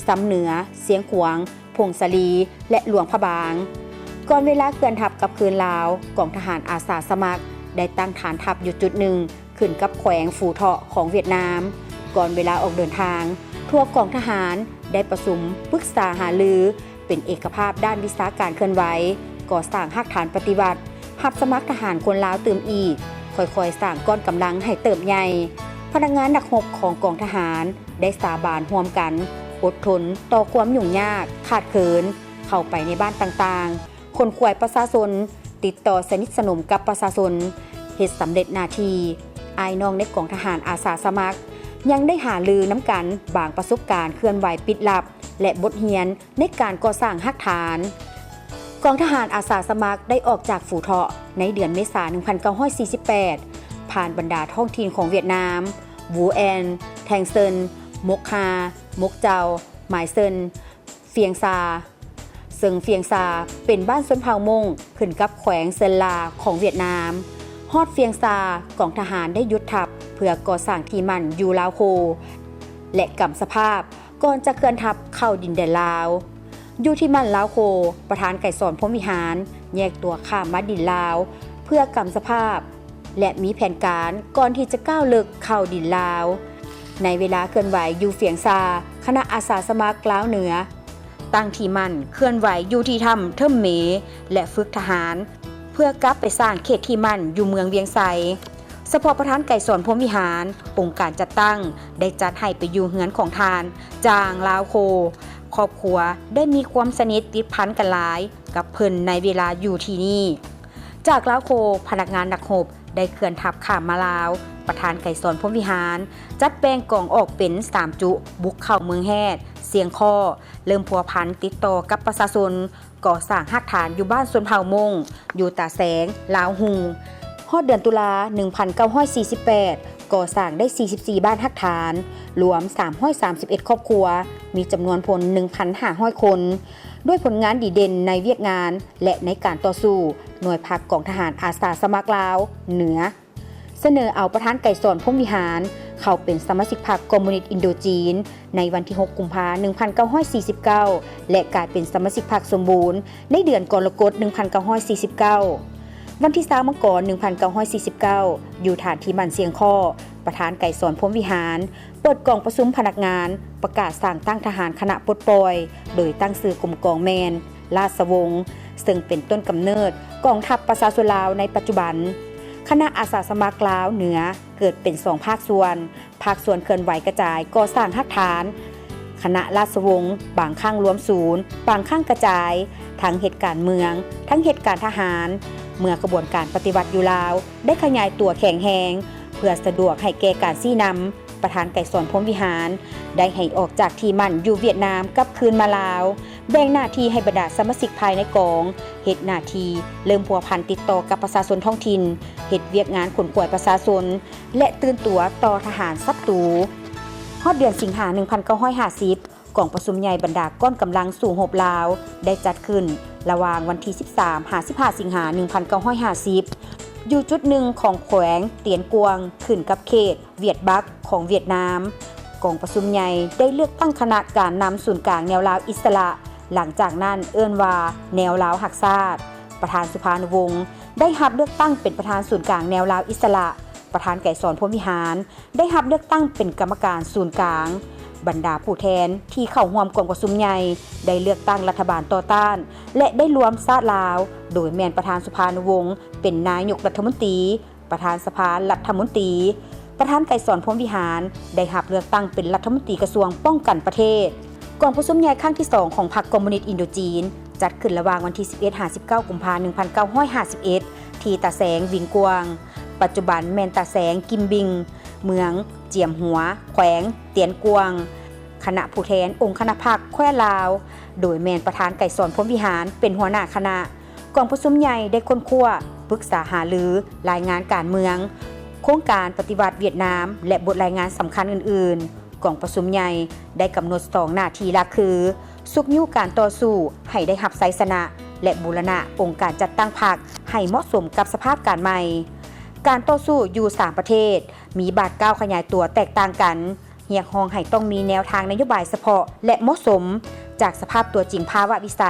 ຊຳເໜືອ, ຊຽງຂວາງ, ຜົ້ງສາລີ ແລະ ຫຼວງພະບາງ. ກ່ອນເວລາເຄື່ອນທັບກັບຄືນລາວ, ກອງທະຫານອາສາສະໝັກໄດ້ຕັ້ງຖານທັບຢູ່ຈຸດໜຶ່ງ ຂຶ້ນກັບແຂວງຟູເທາະຂອງຫວຽດນາມ. ກ່ອນເວລາອອກເດີນທາງ, ທົ່ວກອງທະຫານໄດ້ປະຊຸມປຶກສາຫາລື ເປັນເອກະພາບດ້ານວິຊາການເຄື່ອນໄຫວ, ກໍ່ສ້າງຮາກຖານປະຕິວັດ, ຮັບສະໝັກທະຫານຄົນລາວຕື່ມອີກ, ຄ່ອຍໆສ້າງກ້ອນກຳລັງໃຫ້ເຕີບໃຫຍ່. ພະນັກງານນັກຮົບຂອງກອງທະຫານໄດ້ສາບານຮ່ວມກັນອົດທົນຕໍ່ຄວາມຫຍຸ້ງຍາກ, ຂາດເຂີນ, ເຂົ້າໄປໃນບ້ານຕ່າງໆ, ຂົນຂວາຍປະຊາຊົນ, ຕິດຕໍ່ສະໜິດສະໜົມກັບປະຊາຊົນ, ເຮັດສຳເລັດໜ້າທີ່. ອ້າຍນ້ອງໃນກອງທະຫານອາສາສະໝັກ ຍັງໄດ້ຫາລືນຳກັນບາງປະສົບການເຄື່ອນໄຫວປິດລັບ ແລະ ບົດຮຽນໃນການກໍ່ສ້າງຮາກຖານ. ກອງທະຫານອາສາສະໝັກໄດ້ອອກຈາກຟູເທາະໃນເດືອນເມສາ ໜຶ່ງພັນເກົ້າຮ້ອຍສີ່ສິບແປດ ຜ່ານບັນດາທ້ອງຖິ່ນຂອງຫວຽດນາມ, ວູແອນ, ແທງເຊິນ, ມົກຮາ, ມົກເຈົ້າ, ໝາຍເຊິນ, ຟຽງຊາ, ເຊິ່ງຟຽງຊາເປັນບ້ານຊົນເຜົ່າມົ້ງຂຶ້ນກັບແຂວງເຊິນລາຂອງຫວຽດນາມ. ຮອດຟຽງຊາ, ກອງທະຫານໄດ້ຢຸດທັບເພື່ອກໍ່ສ້າງທີ່ໝັ້ນຢູ່ລາວໂຄ ແລະ ກຳສະພາບກ່ອນຈະເຄື່ອນທັບເຂົ້າດິນແດນລາວ. ຢູ່ທີ່ໝັ້ນລາວໂຄ, ປະທານໄກສອນ ພົມວິຫານ ແຍກຕົວຂ້າມມາດິນລາວເພື່ອກຳສະພາບ ແລະ ມີແຜນການກ່ອນທີ່ຈະກ້າວເລິກເຂົ້າດິນລາວ. ໃນເວລາເຄື່ອນໄຫວຢູ່ຟຽງຊາ, ຄະນະອາສາສະໝັກລາວເໜືອ ຕັ້ງທີ່ໝັ້ນເຄື່ອນໄຫວຢູ່ທີ່ຖ້ຳເທີມເມ ແລະ ຝຶກທະຫານ ເພື່ອກັບໄປສ້າງເຂດທີ່ໝັ້ນຢູ່ເມືອງວຽງໄຊ. ສະເພາະປະທານໄກສອນ ພົມວິຫານ, ອົງການຈັດຕັ້ງໄດ້ຈັດໃຫ້ໄປຢູ່ເຮືອນຂອງທ່ານ ຈາງ ລາວໂຄ. ຄອບຄົວໄດ້ມີຄວາມສະໜິດຕິດພັນກັນຫຼາຍກັບເພິ່ນໃນເວລາຢູ່ທີ່ນີ້. ຈາກລາວໂຄ, ພະນັກງານນັກຮົບໄດ້ເຄື່ອນທັບຂ້າມມາລາວ. ປະທານໄກສອນ ພົມວິຫານ ຈັດແບ່ງກອງອອກເປັນສາມຈຸ ບຸກເຂົ້າເມືອງແຮດ, ຊຽງຄໍ້, ເລີ່ມພົວພັນຕິດຕໍ່ກັບປະຊາຊົນ, ກໍ່ສ້າງຮາກຖານຢູ່ບ້ານຊົນເຜົ່າມົ້ງ ຢູ່ຕາແສງ, ລາວຮຸ່ງ. ຮອດເດືອນຕຸລາ ໜຶ່ງພັນເກົ້າຮ້ອຍສີ່ສິບແປດ ກໍ່ສ້າງໄດ້ສີ່ສິບສີ່ບ້ານຮາກຖານ, ລວມສາມຮ້ອຍສາມສິບເອັດຄອບຄົວ, ມີຈຳນວນພົນໜຶ່ງພັນຫ້າຮ້ອຍຄົນ. ດ້ວຍຜົນງານດີເດັ່ນໃນວຽກງານ ແລະ ໃນການຕໍ່ສູ້, ໜ່ວຍພັກກອງທະຫານອາສາສະໝັກລາວເໜືອ ສະເໜີເອົາປະທານໄກສອນ ພົມວິຫານ ເຂົ້າເປັນສະມາຊິກພັກຄອມມູນິດອິນໂດຈີນ ໃນວັນທີຫົກ ກຸມພາ ໜຶ່ງພັນເກົ້າຮ້ອຍສີ່ສິບເກົ້າ ແລະ ກາຍເປັນສະມາຊິກພັກສົມບູນໃນເດືອນກໍລະກົດ ໜຶ່ງພັນເກົ້າຮ້ອຍສີ່ສິບເກົ້າ. ວັນທີຊາວ ມັງກອນ ໜຶ່ງພັນເກົ້າຮ້ອຍສີ່ສິບເກົ້າ ຢູ່ຖານທີ່ໝັ້ນຊຽງຄໍ້, ປະທານໄກສອນ ພົມວິຫານ ເປີດກອງປະຊຸມພະນັກງານ ປະກາດສ້າງຕັ້ງທະຫານຄະນະປົດປ່ອຍ ໂດຍຕັ້ງຊື່ກົມກອງແມ່ນ ລາຊະວົງ, ເຊິ່ງເປັນຕົ້ນກຳເນີດກອງທັບປະຊາຊົນລາວໃນປັດຈຸບັນ. ຄະນະອາສາສະໝັກລາວເໜືອເກີດເປັນສອງພາກສ່ວນ, ພາກສ່ວນເຄື່ອນໄຫວກະຈາຍກໍ່ສ້າງຮາກຖານຄະນະລາຊະວົງ, ບາງຄັ້ງລວມສູນ, ບາງຄັ້ງກະຈາຍ, ທັງເຮັດການເມືອງ, ທັງເຮັດການທະຫານ. ເມື່ອຂະບວນການປະຕິວັດຢູ່ລາວໄດ້ຂະຫຍາຍຕົວແຂງແຮງ ເພື່ອສະດວກໃຫ້ແກ່ການຊີ້ນຳ, ປະທານໄກສອນ ພົມວິຫານ ໄດ້ໃຫ້ອອກຈາກທີ່ໝັ້ນຢູ່ຫວຽດນາມກັບຄືນມາລາວ, ແບ່ງໜ້າທີ່ໃຫ້ບັນດາສະມາຊິກພາຍໃນກອງ ເຮັດໜ້າທີ່ເລີ່ມພົວພັນຕິດຕໍ່ກັບປະຊາຊົນທ້ອງຖິ່ນ, ເຮັດວຽກງານຂົນຂວາຍປະຊາຊົນ ແລະ ຕື່ນຕົວຕໍ່ທະຫານສັດຕູ. ຮອດເດືອນສິງຫາ ໜຶ່ງພັນເກົ້າຮ້ອຍຫ້າສິບ ກອງປະຊຸມໃຫຍ່ບັນດາກ້ອນກຳລັງສູ້ຮົບລາວ ໄດ້ຈັດຂຶ້ນລະຫວ່າງວັນທີສິບສາມ ຫາ ສິບຫ້າ ສິງຫາ ໜຶ່ງພັນເກົ້າຮ້ອຍຫ້າສິບ ຢູ່ຈຸດໜຶ່ງຂອງແຂວງຕຽນກວາງ ຂຶ້ນກັບເຂດຫວຽດບັກຂອງຫວຽດນາມ. ກອງປະຊຸມໃຫຍ່ໄດ້ເລືອກຕັ້ງຄະນະການນຳສູນກາງແນວລາວອິດສະຫຼະ, ຫຼັງຈາກນັ້ນເອີ້ນວ່າແນວລາວຮັກຊາດ. ປະທານສຸພານຸວົງ ໄດ້ຮັບເລືອກຕັ້ງເປັນປະທານສູນກາງແນວລາວອິດສະຫຼະ. ປະທານໄກສອນ ພົມວິຫານ ໄດ້ຮັບເລືອກຕັ້ງເປັນກຳມະການສູນກາງ. ບັນດາຜູ້ແທນທີ່ເຂົ້າຮ່ວມກອງປະຊຸມໃຫຍ່ໄດ້ເລືອກຕັ້ງລັດຖະບານຕໍ່ຕ້ານ ແລະ ໄດ້ລວມຊາດລາວ, ໂດຍແມ່ນປະທານສຸພານຸວົງເປັນນາຍົກລັດຖະມົນຕີ, ປະທານສະພາລັດຖະມົນຕີ. ປະທານໄກສອນ ພົມວິຫານ ໄດ້ຮັບເລືອກຕັ້ງເປັນລັດຖະມົນຕີກະຊວງປ້ອງກັນປະເທດ. ກອງປະຊຸມໃຫຍ່ຄັ້ງທີສອງຂອງພັກຄອມມູນິດອິນໂດຈີນ ຈັດຂຶ້ນລະຫວ່າງວັນທີສິບເອັດ ຫາ ສິບເກົ້າ ກຸມພາ ໜຶ່ງພັນເກົ້າຮ້ອຍຫ້າສິບເອັດ ທີ່ຕາແສງ ວິງກວາງ, ປັດຈຸບັນແມ່ນຕາແສງ ກິມບິງ, ເມືອງຈຽມຫົວ, ແຂວງຕຽນກວາງ. ຄະນະຜູ້ແທນອົງຄະນະພັກແຄວ້ນລາວ ໂດຍແມ່ນປະທານໄກສອນ ພົມວິຫານ ເປັນຫົວໜ້າຄະນະ. ກອງປະຊຸມໃຫຍ່ໄດ້ຄົ້ນຄວ້າ, ປຶກສາຫາລື, ລາຍງານການເມືອງ, ໂຄງການປະຕິວັດຫວຽດນາມ ແລະ ບົດລາຍງານສຳຄັນອື່ນໆ. ກອງປະຊຸມໃຫຍ່ໄດ້ກຳນົດສອງໜ້າທີ່ຫຼັກຄື ຊຸກຍູ້ການຕໍ່ສູ້ໃຫ້ໄດ້ຮັບໄຊຊະນະ ແລະ ບູລະນະອົງການຈັດຕັ້ງພັກໃຫ້ເໝາະສົມກັບສະພາບການໃໝ່. ການຕໍ່ສູ້ຢູ່ສາມປະເທດມີບາດກ້າວຂະຫຍາຍຕົວແຕກຕ່າງກັນ. ຮຽກຮ້ອງໃຫ້ຕ້ອງມີແນວທາງນະໂຍບາຍສະເພາະ ແລະ ເໝາະສົມຈາກສະພາບຕົວຈິງພາວະວິໄສ.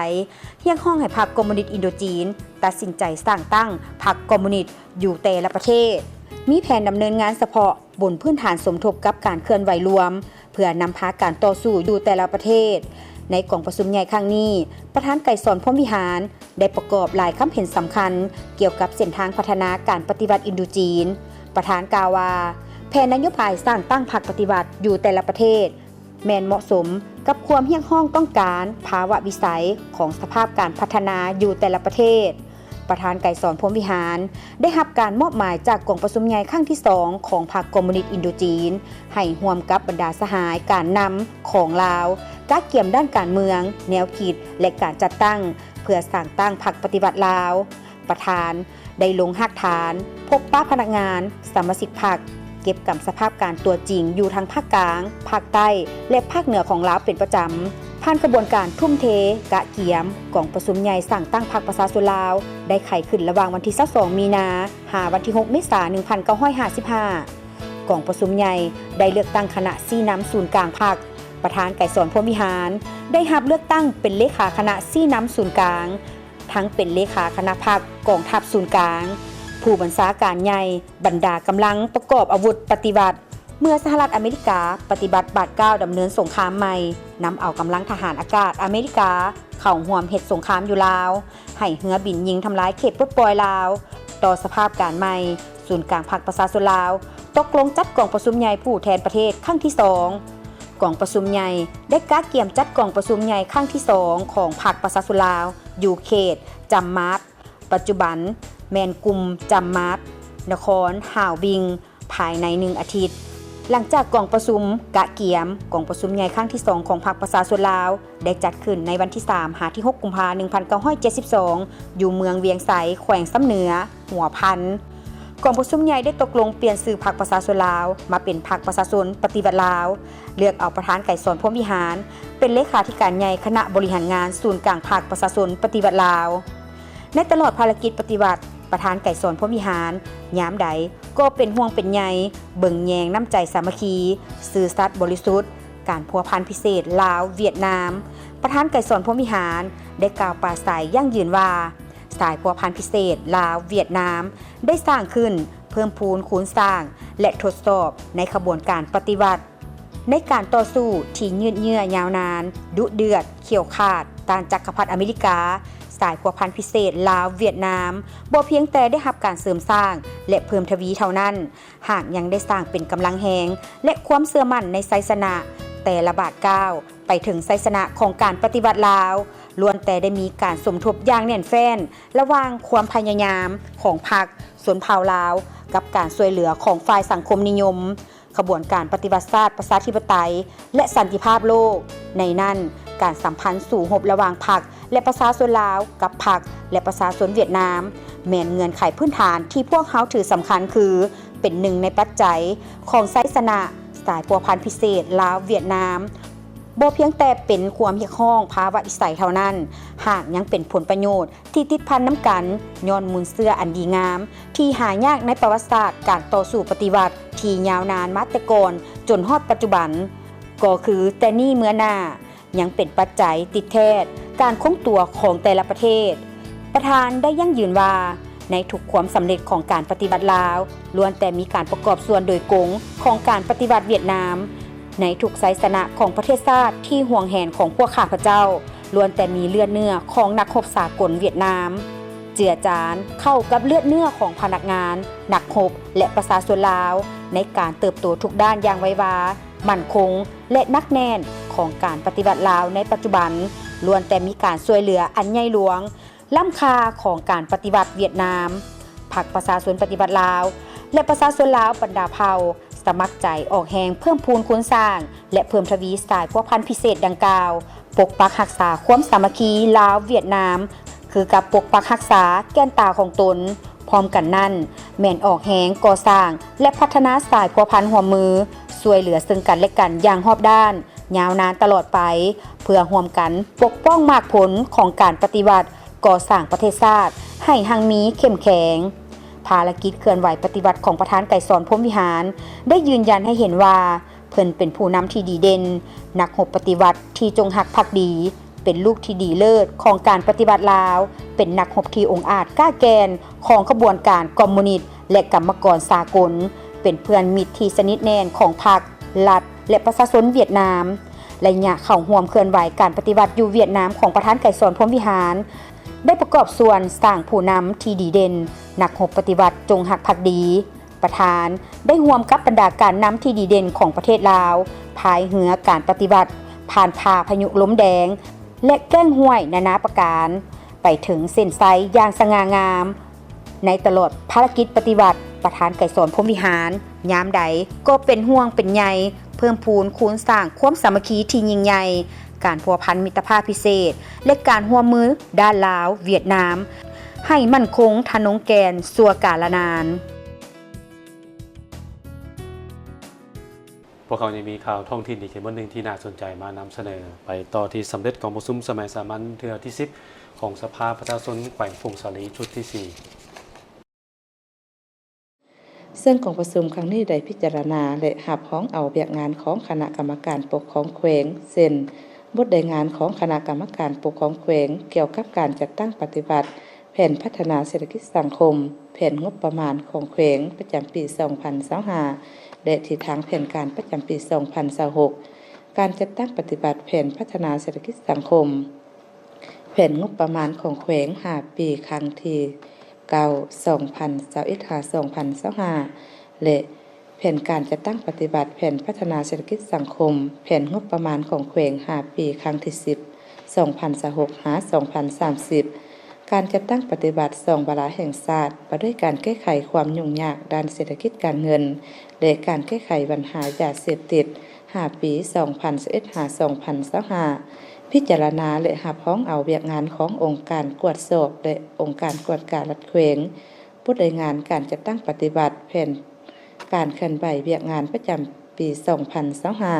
ຮຽກຮ້ອງໃຫ້ພັກຄອມມູນິດອິນໂດຈີນຕັດສິນໃຈສ້າງຕັ້ງພັກຄອມມູນິດຢູ່ແຕ່ລະປະເທດ, ມີແຜນດຳເນີນງານສະເພາະບົນພື້ນຖານສົມທົບກັບການເຄື່ອນໄຫວລວມ ເພື່ອນຳພາການຕໍ່ສູ້ຢູ່ແຕ່ລະປະເທດ. ໃນກອງປະຊຸມໃຫຍ່ຄັ້ງນີ້, ປະທານໄກສອນ ພົມວິຫານ ໄດ້ປະກອບຫຼາຍຄຳເຫັນສຳຄັນກ່ຽວກັບເສັ້ນທາງພັດທະນາການປະຕິວັດອິນໂດຈີນ. ປະທານກ່າວວ່າ ແຜນນະໂຍບາຍສ້າງຕັ້ງພັກປະຕິວັດຢູ່ແຕ່ລະປະເທດ ແມ່ນເໝາະສົມກັບຄວາມຮຽກຮ້ອງຕ້ອງການພາວະວິໄສຂອງສະພາບການພັດທະນາຢູ່ແຕ່ລະປະເທດ. ປະທານໄກສອນ ພົມວິຫານ ໄດ້ຮັບການມອບໝາຍຈາກກອງປະຊຸມໃຫຍ່ຄັ້ງທີສອງຂອງພັກຄອມມູນິດອິນໂດຈີນ ໃຫ້ຮ່ວມກັບບັນດາສະຫາຍການນຳຂອງລາວ ກະກຽມດ້ານການເມືອງ, ແນວຄິດ ແລະ ການຈັດຕັ້ງ ເພື່ອສ້າງຕັ້ງພັກປະຕິວັດລາວ. ປະທານໄດ້ລົງຮາກຖານ, ພົບປະພະນັກງານ, ສະມາຊິກພັກ, ເກັບກຳສະພາບການຕົວຈິງຢູ່ທັງພາກກາງ, ພາກໃຕ້ ແລະ ພາກເໜືອຂອງລາວເປັນປະຈຳ. ຜ່ານຂະບວນການທຸ່ມເທ, ກະກຽມ, ກອງປະຊຸມໃຫຍ່ສ້າງຕັ້ງພັກປະຊາຊົນລາວ ໄດ້ໄຂຂຶ້ນລະຫວ່າງວັນທີຊາວສອງ ມີນາ ຫາວັນທີຫົກ ເມສາ ໜຶ່ງພັນເກົ້າຮ້ອຍຫ້າສິບຫ້າ. ກອງປະຊຸມໃຫຍ່ໄດ້ເລືອກຕັ້ງຄະນະຊີ້ນຳສູນກາງພັກ. ປະທານໄກສອນ ພົມວິຫານ ໄດ້ຮັບເລືອກຕັ້ງເປັນເລຂາຄະນະຊີ້ນຳສູນກາງ, ທັງເປັນເລຂາຄະນະພັກກອງທັບສູນກາງ, ຜູ້ບັນຊາການໃຫຍ່ບັນດາກຳລັງປະກອບອາວຸດປະຕິວັດ. ເມື່ອສະຫະລັດອາເມລິກາປະຕິບັດບາດກ້າວດຳເນີນສົງຄາມໃໝ່, ນຳເອົາກຳລັງທະຫານອາກາດອາເມລິກາເຂົ້າຮ່ວມເຮັດສົງຄາມຢູ່ລາວ, ໃຫ້ເຮືອບິນຍິງທຳລາຍເຂດປົດປ່ອຍລາວ. ຕໍ່ສະພາບການໃໝ່, ສ ສູນກາງພັກປະຊາຊົນລາວ ຕົກລົງຈັດກອງປະຊຸມໃຫຍ່ຜູ້ແທນປະເທດຄັ້ງທີສອງ. ກອງປະຊຸມໃຫຍ່ໄດ້ກະກຽມຈັດກອງປະຊຸມໃຫຍ່ຄັ້ງທີສອງຂອງພັກປະຊາຊົນລາວ ຢູ່ເຂດຈຳມາດ ປັດຈຸບັນແມ່ນກຸ່ມຈຳມາດ ນະຄອນຮາວບິງ ພາຍໃນໜຶ່ງອາທິດ. ຫຼັງຈາກກອງປະຊຸມກະກຽມ, ກອງປະຊຸມໃຫຍ່ຄັ້ງທີສອງຂອງພັກປະຊາຊົນລາວ ໄດ້ຈັດຂຶ້ນໃນວັນທີສາມຫາທີຫົກ ກຸມພາ ໜຶ່ງພັນເກົ້າຮ້ອຍເຈັດສິບສອງ ຢູ່ເມືອງວຽງໄຊ ແຂວງຊຳເໜືອ ຫົວພັນ. ກອງປະຊຸມໃຫຍ່ໄດ້ຕົກລົງປ່ຽນຊື່ພັກປະຊາຊົນລາວ ມາເປັນພັກປະຊາຊົນປະຕິວັດລາວ, ເລືອກເອົາປະທານໄກສອນ ພົມວິຫານ ເປັນເລຂາທິການໃຫຍ່ຄະນະບໍລິຫານງານສູນກາງພັກປະຊາຊົນປະຕິວັດລາວ. ໃນຕະຫຼອດພາລະກິດປະຕິວັດ, ປະທານໄກສອນ ພົມວິຫານ ຍາມໃດກໍເປັນຫ່ວງເປັນໃຍ, ເບິ່ງແຍງນ້ຳໃຈສາມັກຄີ, ຊື່ສັດບໍລິສຸດ, ການພົວພັນພິເສດລາວ-ຫວຽດນາມ. ປະທານໄກສອນ ພົມວິຫານ ໄດ້ກ່າວປາໄສຢັ້ງຢືນວ່າ ສາຍພົວພັນພິເສດລາວ-ຫວຽດນາມ ໄດ້ສ້າງຂຶ້ນ, ເພີ່ມພູນຄູນສ້າງ ແລະ ທົດສອບໃນຂະບວນການປະຕິວັດ. ໃນການຕໍ່ສູ້ທີ່ຍືດເຍື້ອຍາວນານ, ດຸເດືອດ, ຂຽວຂາດ, ຕ້ານຈັກກະພັດອາເມລິກາ, ສາຍພົວພັນພິເສດລາວ-ຫວຽດນາມ ບໍ່ພຽງແຕ່ໄດ້ຮັບການເສີມສ້າງ ແລະ ເພີ່ມທະວີເທົ່ານັ້ນ, ຫາກຍັງໄດ້ສ້າງເປັນກຳລັງແຮງ ແລະ ຄວາມເຊື່ອໝັ້ນໃນໄຊຊະນະແຕ່ລະບາດກ້າວ ໄປເຖິງໄຊຊະນະຂອງການປະຕິວັດລາວ, ລ້ວນແຕ່ໄດ້ມີການສົມທົບຢ່າງແໜ້ນແຟ້ນ ລະຫວ່າງຄວາມພະຍາຍາມຂອງພັກຊົນເຜົ່າລາວ ກັບການຊ່ວຍເຫຼືອຂອງຝ່າຍສັງຄົມນິຍົມ, ຂະບວນການປະຕິວັດຊາດປະຊາທິປະໄຕ ແລະ ສັນຕິພາບໂລກ. ໃນນັ້ນ, ການສຳພັນສູ້ຮົບລະຫວ່າງພັກ ແລະ ປະຊາຊົນລາວ ກັບພັກ ແລະ ປະຊາຊົນຫວຽດນາມ ແມ່ນເງື່ອນໄຂພື້ນຖານທີ່ພວກເຮົາຖືສຳຄັນ ຄືເປັນໜຶ່ງໃນປັດໄຈຂອງໄຊຊະນະ. ສາຍພົວພັນພິເສດລາວ-ຫວຽດນາມ ບໍ່ພຽງແຕ່ເປັນຄວາມຮຽກຮ້ອງພາວະວິໄສເທົ່ານັ້ນ, ຫາກຍັງເປັນຜົນປະໂຫຍດທີ່ຕິດພັນນຳກັນ ຍ້ອນມູນເຊື້ອອັນດີງາມທີ່ຫາຍາກໃນປະຫວັດສາດການຕໍ່ສູ້ປະຕິວັດທີ່ຍາວນານມາແຕ່ກ່ອນຈົນຮອດປັດຈຸບັນ, ກໍຄືແຕ່ນີ້ເມື່ອໜ້າ ຍັງເປັນປັດໄຈຕິດແທດການຄົງຕົວຂອງແຕ່ລະປະເທດ. ປະທານໄດ້ຢັ້ງຢືນວ່າ ໃນທຸກຄວາມສຳເລັດຂອງການປະຕິວັດລາວ ລ້ວນແຕ່ມີການປະກອບສ່ວນໂດຍກົງຂອງການປະຕິວັດຫວຽດນາມ. ໃນທຸກໄຊຊະນະຂອງປະເທດຊາດທີ່ຫວງແຫນຂອງພວກຂ້າພະເຈົ້າ ລ້ວນແຕ່ມີເລືອດເນື້ອຂອງນັກຮົບສາກົນຫວຽດນາມ ເຈືອຈານເຂົ້າກັບເລືອດເນື້ອຂອງພະນັກງານ, ນັກຮົບ ແລະ ປະຊາຊົນລາວ ໃນການເຕີບໂຕທຸກດ້ານຢ່າງໄວວາ, ໝັ້ນຄົງ ແລະ ໜັກແໜ້ນຂອງການປະຕິວັດລາວໃນປັດຈຸບັນ ລ້ວນແຕ່ມີການຊ່ວຍເຫຼືອອັນໃຫຍ່ຫຼວງ, ລ້ຳຄ່າຂອງການປະຕິວັດຫວຽດນາມ. ພັກປະຊາຊົນປະຕິວັດລາວ ແລະ ປະຊາຊົນລາວບັນດາເຜົ່າ ສະໝັກໃຈອອກແຮງເພີ່ມພູນຄູນສ້າງ ແລະ ເພີ່ມທະວີສາຍພົວພັນພິເສດດັ່ງກ່າວ, ປົກປັກຮັກສາຄວາມສາມັກຄີລາວ-ຫວຽດນາມ ຄືກັບປົກປັກຮັກສາແກ່ນຕາຂອງຕົນ. ພ້ອມກັນນັ້ນ, ແມ່ນອອກແຮງກໍ່ສ້າງ ແລະ ພັດທະນາສາຍພົວພັນຮ່ວມມື, ຊ່ວຍເຫຼືອເຊິ່ງກັນ ແລະ ກັນຢ່າງຮອບດ້ານ, ຍາວນານຕະຫຼອດໄປ, ເພື່ອຮ່ວມກັນປົກປ້ອງໝາກຜົນຂອງການປະຕິວັດ ກໍ່ສ້າງປະເທດຊາດໃຫ້ຮັ່ງມີເຂັ້ມແຂງ. ພາລະກິດເຄື່ອນໄຫວປະຕິວັດຂອງປະທານໄກສອນ ພົມວິຫານ ໄດ້ຢືນຢັນໃຫ້ເຫັນວ່າ ເພິ່ນເປັນຜູ້ນຳທີ່ດີເດັ່ນ, ນັກຮົບປະຕິວັດທີ່ຈົງຮັກພັກດີ, ເປັນລູກທີ່ດີເລີດຂອງການປະຕິວັດລາວ, ເປັນນັກຮົບທີ່ອົງອາດກ້າແກ່ນຂອງຂະບວນການຄອມມູນິດ ແລະ ກຳມະກອນສາກົນ, ເປັນເພື່ອນມິດທີ່ສະໜິດແໜ້ນຂອງພັກ, ລັດ ແລະ ປະຊາຊົນຫວຽດນາມ. ໄລຍະເຂົ້າຮ່ວມເຄື່ອນໄຫວການປະຕິວັດຢູ່ຫວຽດນາມຂອງປະທານໄກສອນ ພົມວິຫານ ໄດ້ປະກອບສ່ວນສ້າງຜູ້ນຳທີ່ດີເດັ່ນ, ນັກຮົບປະຕິວັດຈົງຮັກພັກດີ. ປະທານໄດ້ຮ່ວມກັບບັນດາການນຳທີ່ດີເດັ່ນຂອງປະເທດລາວ ພາຍເຮືອການປະຕິວັດ ຜ່ານຜ່າພາຍຸລົມແດງ ແລະ ແກ້ງຫ້ວຍນານາປະການ ໄປເຖິງເສັ້ນໄຊຢ່າງສະຫງ່າງາມ. ໃນຕະຫຼອດພາລະກິດປະຕິວັດ, ປະທານໄກສອນ ພົມວິຫານ ຍາມໃດກໍເປັນຫ່ວງເປັນໃຍ, ເພີ່ມພູນຄູນສ້າງຄວາມສາມັກຄີທີ່ຍິ່ງໃຫຍ່, ການພົວພັນມິດຕະພາບພິເສດ ແລະ ການຮ່ວມມືດ້ານລາວ-ຫວຽດນາມ ໃຫ້ໝັ້ນຄົງທະນົງແກ່ນຊົ່ວກາລະນານ. ພວກເຮົາຍັງມີຂ່າວທ້ອງຖິ່ນອີກຈຳນວນໜຶ່ງທີ່ໜ້າສົນໃຈມານຳສະເໜີ. ໄປຕໍ່ທີ່ສຳເລັດກອງປະຊຸມສະໄໝສາມັນເທື່ອທີສິບ ຂອງສະພາປະຊາຊົນແຂວງຜົ້ງສາລີ ຊຸດທີສີ່. ເຊິ່ງກອງປະຊຸມຄັ້ງນີ້ໄດ້ພິຈາລະນາ ແລະ ຮັບຮອງເອົາວຽກງານຂອງຄະນະກຳມະການປົກຄອງແຂວງ ເຊັ່ນ ບົດລາຍງານຂອງຄະນະກຳມະການປົກຄອງແຂວງກ່ຽວກັບການຈັດຕັ້ງປະຕິບັດ ແຜນພັດທະນາເສດຖະກິດສັງຄົມ, ແຜນງົບປະມານຂອງແຂວງປະຈຳປີສອງພັນຊາວຫ້າ ແລະ ທິດທາງແຜນການປະຈຳປີສອງພັນຊາວຫົກ, ການຈັດຕັ້ງປະຕິບັດແຜນພັດທະນາເສດຖະກິດສັງຄົມ, ແຜນງົບປະມານຂອງແຂວງຫ້າປີ ຄັ້ງທີ ເກົ້າ ສອງພັນຊາວເອັດ ຫາ ສອງພັນຊາວຫ້າ ແລະ ແຜນການຈັດຕັ້ງປະຕິບັດແຜນພັດທະນາເສດຖະກິດສັງຄົມ ແຜນງົບປະມານຂອງແຂວງຫ້າປີ ຄັ້ງທີສິບ ສອງພັນຊາວຫົກ ຫາ ສອງພັນສາມສິບ, ການຈັດຕັ້ງປະຕິບັດສອງວາລະແຫ່ງຊາດ ວ່າດ້ວຍການແກ້ໄຂຄວາມຫຍຸ້ງຍາກດ້ານເສດຖະກິດການເງິນ ແລະ ການແກ້ໄຂບັນຫາຢາເສບຕິດ ຫ້າປີ ສອງພັນຊາວເອັດ ຫາ ສອງພັນຊາວຫ້າ, ພິຈາລະນາ ແລະ ຮັບຮອງເອົາວຽກງານຂອງອົງການກວດສອບ ແລະ ອົງການກວດກາລັດແຂວງ, ບົດລາຍງານການຈັດຕັ້ງປະຕິບັດແຜນການເຄື່ອນໄຫວວຽກງານປະຈຳປີສອງພັນຊາວຫ້າ,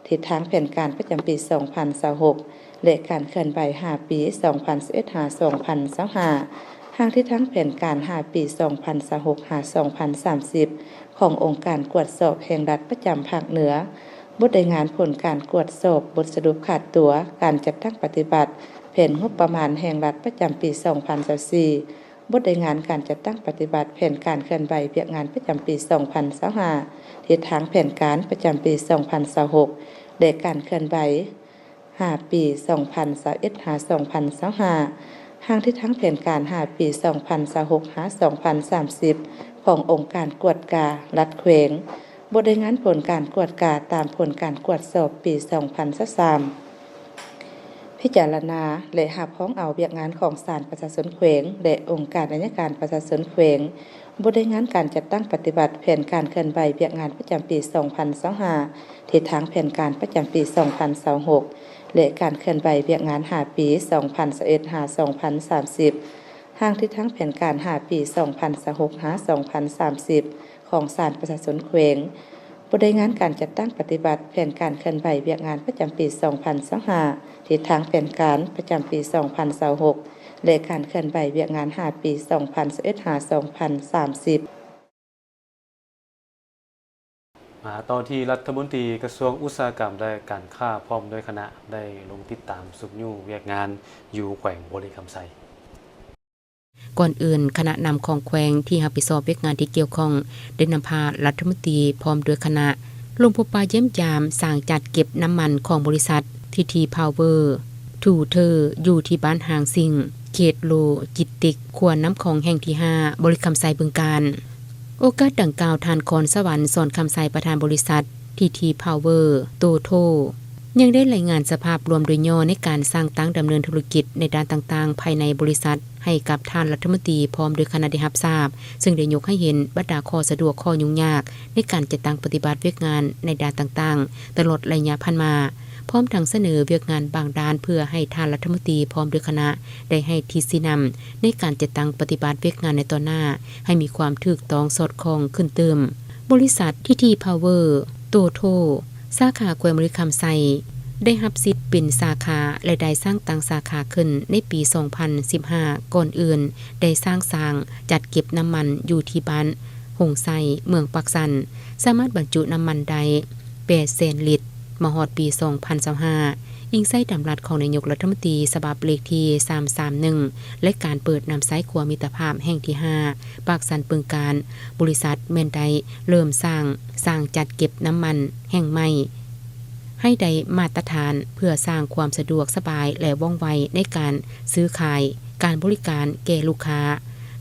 ທິດທາງແຜນການປະຈຳປີສອງພັນຊາວຫົກ ແລະ ການເຄື່ອນໄຫວຫ້າປີ ສອງພັນຊາວເອັດ ຫາ ສອງພັນຊາວຫ້າ, ຮ່າງທິດທາງແຜນການຫ້າປີ ສອງພັນຊາວຫົກ ຫາ ສອງພັນສາມສິບ ຂອງອົງການກວດສອບແຫ່ງລັດປະຈຳພາກເໜືອ, ບົດລາຍງານຜົນການກວດສອບ ບົດສະຫຼຸບຂາດຕົວການຈັດຕັ້ງປະຕິບັດແຜນງົບປະມານແຫ່ງລັດປະຈຳປີສອງພັນຊາວສີ່, ບົດລາຍງານການຈັດຕັ້ງປະຕິບັດແຜນການເຄື່ອນໄຫວວຽກງານປະຈຳປີສອງພັນຊາວຫ້າ, ທິດທາງແຜນການປະຈຳປີສອງພັນຊາວຫົກ ແລະ ການເຄື່ອນໄຫວ ຫ້າປີ ສອງພັນຊາວເອັດ ຫາ ສອງພັນຊາວຫ້າ, ຮ່າງທິດທາງແຜນການຫ້າປີ ສອງພັນຊາວຫົກ ຫາ ສອງພັນສາມສິບ ຂອງອົງການກວດກາລັດແຂວງ, ບົດລາຍງານຜົນການກວດກາຕາມຜົນການກວດສອບປີສອງພັນຊາວສາມ, ພິຈາລະນາ ແລະ ຮັບຮອງເອົາວຽກງານຂອງສານປະຊາຊົນແຂວງ ແລະ ອົງການໄອຍະການປະຊາຊົນແຂວງ, ບົດລາຍງານການຈັດຕັ້ງປະຕິບັດແຜນການເຄື່ອນໄຫວວຽກງານປະຈຳປີສອງພັນຊາວຫ້າ, ທິດທາງແຜນການປະຈຳປີສອງພັນຊາວຫົກ ແລະ ການເຄື່ອນໄຫວວຽກງານຫ້າປີ ສອງພັນຊາວເອັດ ຫາ ສອງພັນສາມສິບ, ຮ່າງທິດທາງແຜນການຫ້າປີ ສອງພັນຊາວຫົກ ຫາ ສອງພັນສາມສິບ ຂອງສານປະຊາຊົນແຂວງ, ບົດລາຍງານການຈັດຕັ້ງປະຕິບັດແຜນການເຄື່ອນໄຫວວຽກງານປະຈຳປີສອງພັນຊາວຫ້າ, ທິດທາງແຜນການປະຈຳປີສອງພັນຊາວຫົກ ແລະ ການເຄື່ອນໄຫວວຽກງານຫ້າປີ ສອງພັນຊາວເອັດ ຫາ ສອງພັນສາມສິບ. ມາຕໍ່ທີ່ລັດຖະມົນຕີກະຊວງອຸດສາຫະກຳ ແລະ ການຄ້າ ພ້ອມດ້ວຍຄະນະ ໄດ້ລົງຕິດຕາມຊຸກຍູ້ວຽກງານຢູ່ແຂວງບໍລິຄຳໄຊ. ກ່ອນອື່ນ, ຄະນະນຳຂອງແຂວງທີ່ຮັບຜິດຊອບວຽກງານທີ່ກ່ຽວຂ້ອງ ໄດ້ນຳພາລັດຖະມົນຕີພ້ອມດ້ວຍຄະນະ ລົງພົບປະຢ້ຽມຢາມສາງຈັດເກັບນ້ຳມັນຂອງບໍລິສັດ ທີທີ ພາວເວີ ທູເທີ ຢູ່ທີ່ບ້ານຮ່າງຊິງ ເຂດໂລຈິສຕິກ ຂົວນ້ຳຂອງແຫ່ງທີຫ້າ ບໍລິຄຳໄຊ ບຶງການ. ໂອກາດດັ່ງກ່າວ, ທ່ານ ຄອນສະຫວັນ ສອນຄຳໄຊ ປະທານບໍລິສັດ ທີທີ ພາວເວີ ໂຕໂທ ຍັງໄດ້ລາຍງານສະພາບລວມໂດຍຫຍໍ້ໃນການສ້າງຕັ້ງດຳເນີນທຸລະກິດໃນດ້ານຕ່າງໆພາຍໃນບໍລິສັດ ໃຫ້ກັບທ່ານລັດຖະມົນຕີພ້ອມດ້ວຍຄະນະໄດ້ຮັບຊາບ, ເຊິ່ງໄດ້ຍົກໃຫ້ເຫັນບັນດາຂໍ້ສະດວກ, ຂໍ້ຫຍຸ້ງຍາກໃນການຈັດຕັ້ງປະຕິບັດວຽກງານໃນດ້ານຕ່າງໆ ຕະຫຼອດໄລຍະຜ່ານມາ, ພ້ອມທັງສະເໜີວຽກງານບາງດ້ານ ເພື່ອໃຫ້ທ່ານລັດຖະມົນຕີພ້ອມດ້ວຍຄະນະໄດ້ໃຫ້ທິດຊີ້ນຳໃນການຈັດຕັ້ງປະຕິບັດວຽກງານໃນຕໍ່ໜ້າ ໃຫ້ມີຄວາມຖືກຕ້ອງສອດຄ່ອງຂຶ້ນຕື່ມ. ບໍລິສັດ ທີທີ ພາວເວີ ໂຕໂທ ສາຂາແຂວງບໍລິຄຳໄຊ ໄດ້ຮັບສິດເປັນສາຂາ ແລະ ໄດ້ສ້າງຕັ້ງສາຂາຂຶ້ນໃນປີສອງພັນສິບຫ້າ. ກ່ອນອື່ນໄດ້ສ້າງສາງຈັດເກັບນ້ຳມັນຢູ່ທີ່ບ້ານຫົງໄຊ ເມືອງປາກຊັນ, ສາມາດບັນຈຸນ້ຳມັນໄດ້ແປດແສນລິດ ມາຮອດປີສອງພັນຊາວຫ້າ ອີງໃສ່ດຳລັດຂອງນາຍົກລັດຖະມົນຕີ ສະບັບເລກທີສາມສາມໜຶ່ງ ແລະ ການເປີດນຳໃຊ້ຂົວມິດຕະພາບແຫ່ງທີຫ້າ ປາກຊັນ ບຶງການ, ບໍລິສັດແມ່ນໄດ້ເລີ່ມສ້າງສາງຈັດເກັບນ້ຳມັນແຫ່ງໃໝ່ໃຫ້ໄດ້ມາດຕະຖານ ເພື່ອສ້າງຄວາມສະດວກສະບາຍ ແລະ ວ່ອງໄວໃນການຊື້ຂາຍ, ການບໍລິການແກ່ລູກຄ້າ.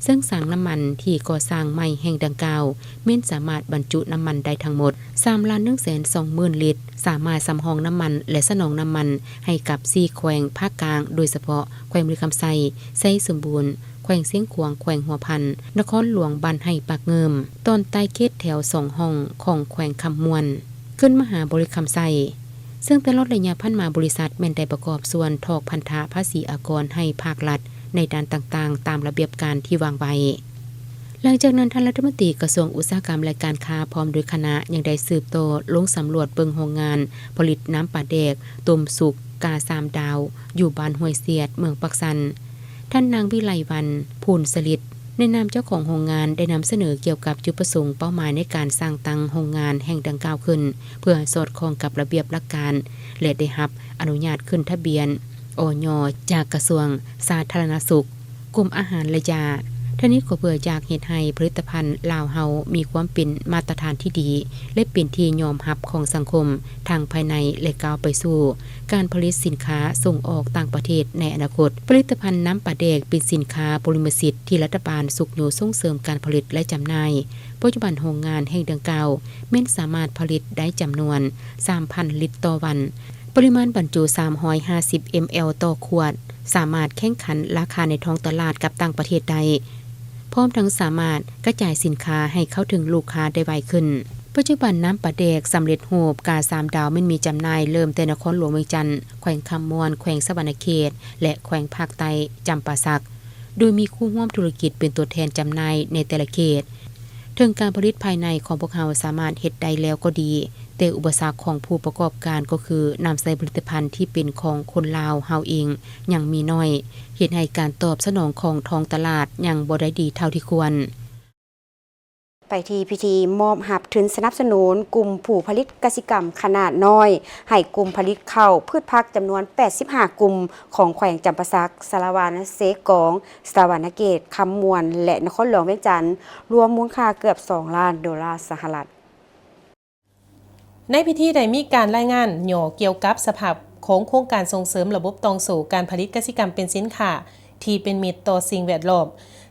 ເຊິ່ງສາງນ້ຳມັນທີ່ກໍ່ສ້າງໃໝ່ແຫ່ງດັ່ງກ່າວ ແມ່ນສາມາດບັນຈຸນ້ຳມັນໄດ້ທັງໝົດສາມລ້ານໜຶ່ງແສນສອງໝື່ນລິດ, ສາມາດສຳຮອງນ້ຳມັນ ແລະ ສະໜອງນ້ຳມັນໃຫ້ກັບສີ່ແຂວງພາກກາງ, ໂດຍສະເພາະແຂວງບໍລິຄຳໄຊ, ໄຊສົມບູນ, ແຂວງຊຽງຂວາງ, ແຂວງຫົວພັນ, ນະຄອນຫຼວງບ້ານໄຮ່ປາກງື່ມ, ຕອນໃຕ້ເຂດແຖວສອງຫ້ອງຂອງແຂວງຄຳມ່ວນ, ຂຶ້ນມາຫາບໍລິຄຳໄຊ. ເຊິ່ງຕະຫຼອດໄລຍະຜ່ານມາ, ບໍລິສັດແມ່ນໄດ້ປະກອບສ່ວນຖອກພັນທະພາສີອາກອນໃຫ້ພາກລັດໃນດ້ານຕ່າງໆ ຕາມລະບຽບການທີ່ວາງໄວ້. ຫຼັງຈາກນັ້ນ, ທ່ານລັດຖະມົນຕີກະຊວງອຸດສາຫະກຳ ແລະ ການຄ້າ ພ້ອມດ້ວຍຄະນະ ຍັງໄດ້ສືບຕໍ່ລົງສຳຫຼວດເບິ່ງໂຮງງານຜະລິດນ້ຳປາແດກ ຕົ້ມສຸກ ກາສາມດາວ ຢູ່ບ້ານຫ້ວຍສຽດ ເມືອງປາກຊັນ. ທ່ານນາງ ວິໄລວັນ ພູນສະລິດ ໃນນາມເຈົ້າຂອງໂຮງງານ ໄດ້ນຳສະເໜີກ່ຽວກັບຈຸດປະສົງ, ເປົ້າໝາຍໃນການສ້າງຕັ້ງໂຮງງານແຫ່ງດັ່ງກ່າວຂຶ້ນ ເພື່ອໃຫ້ສອດຄ່ອງກັບລະບຽບຫຼັກການ ແລະ ໄດ້ຮັບອະນຸຍາດຂຶ້ນທະບຽນ ອຢ ຈາກກະຊວງສາທາລະນະສຸກ, ກົມອາຫານ ແລະ ຢາ. ທັງນີ້ກໍເພື່ອຢາກເຮັດໃຫ້ຜະລິດຕະພັນລາວເຮົາມີຄວາມເປັນມາດຕະຖານທີ່ດີ ແລະ ເປັນທີ່ຍອມຮັບຂອງສັງຄົມທັງພາຍໃນ ແລະ ກ້າວໄປສູ່ການຜະລິດສິນຄ້າສົ່ງອອກຕ່າງປະເທດໃນອະນາຄົດ. ຜະລິດຕະພັນນ້ຳປາແດກເປັນສິນຄ້າໂພລິມະສິດທີ່ລັດຖະບານຊຸກຍູ້ສົ່ງເສີມການຜະລິດ ແລະ ຈຳໜ່າຍ. ປັດຈຸບັນໂຮງງານແຫ່ງດັ່ງກ່າວແມ່ນສາມາດຜະລິດໄດ້ຈຳນວນສາມພັນລິດຕໍ່ວັນ. ປະລິມານບັນຈຸສາມຮ້ອຍຫ້າສິບເອັມແອລຕໍ່ຂວດ, ສາມາດແຂ່ງຂັນລາຄາໃນທ້ອງຕະຫຼາດກັບຕ່າງປະເທດໄດ້, ພ້ອມທັງສາມາດກະຈາຍສິນຄ້າໃຫ້ເຂົ້າເຖິງລູກຄ້າໄດ້ໄວຂຶ້ນ. ປັດຈຸບັນນ້ຳປາແດກສຳເລັດຮູບກາສາມດາວແມ່ນມີຈຳໜ່າຍເລີ່ມແຕ່ນະຄອນຫຼວງວຽງຈັນ, ແຂວງຄຳມ່ວນ, ແຂວງສະຫວັນນະເຂດ ແລະ ແຂວງພາກໃຕ້ຈຳປາສັກ, ໂດຍມີຄູ່ຮ່ວມທຸລະກິດເປັນຕົວແທນຈຳໜ່າຍໃນແຕ່ລະເຂດ. ເຖິງການຜະລິດພາຍໃນຂອງພວກເຮົາສາມາດເຮັດໄດ້ແລ້ວກໍດີ, ແຕ່ອຸປະສັກຂອງຜູ້ປະກອບການກໍຄືນ້ຳໃຊ້ຜະລິດຕະພັນທີ່ເປັນຂອງຄົນລາວເຮົາເອງຍັງມີໜ້ອຍ, ເຮັດໃຫ້ການຕອບສະໜອງຂອງທ້ອງຕະຫຼາດຍັງບໍ່ໄດ້ດີເທົ່າທີ່ຄວນ. ໄປທີ່ພິທີມອບຮັບທຶນສະໜັບສະໜູນກຸ່ມຜູ້ຜະລິດກະສິກຳຂະໜາດນ້ອຍ ໃຫ້ກຸ່ມຜະລິດເຂົ້າພືດຜັກຈຳນວນແປດສິບຫ້າກຸ່ມ ຂອງແຂວງຈຳປາສັກ, ສາລະວັນ, ເຊກອງ, ສະຫວັນນະເຂດ, ຄຳມ່ວນ ແລະ ນະຄອນຫຼວງວຽງຈັນ, ລວມມູນຄ່າເກືອບສອງລ້ານໂດລາສະຫະລັດ. ໃນພິທີໄດ້ມີການລາຍງານຫຍໍ້ກ່ຽວກັບສະພາບຂອງໂຄງການສົ່ງເສີມລະບົບຕ່ອງໂສ້ການຜະລິດກະສິກຳເປັນສິນຄ້າທີ່ເປັນມິດຕໍ່ສິ່ງແວດລ້ອມ,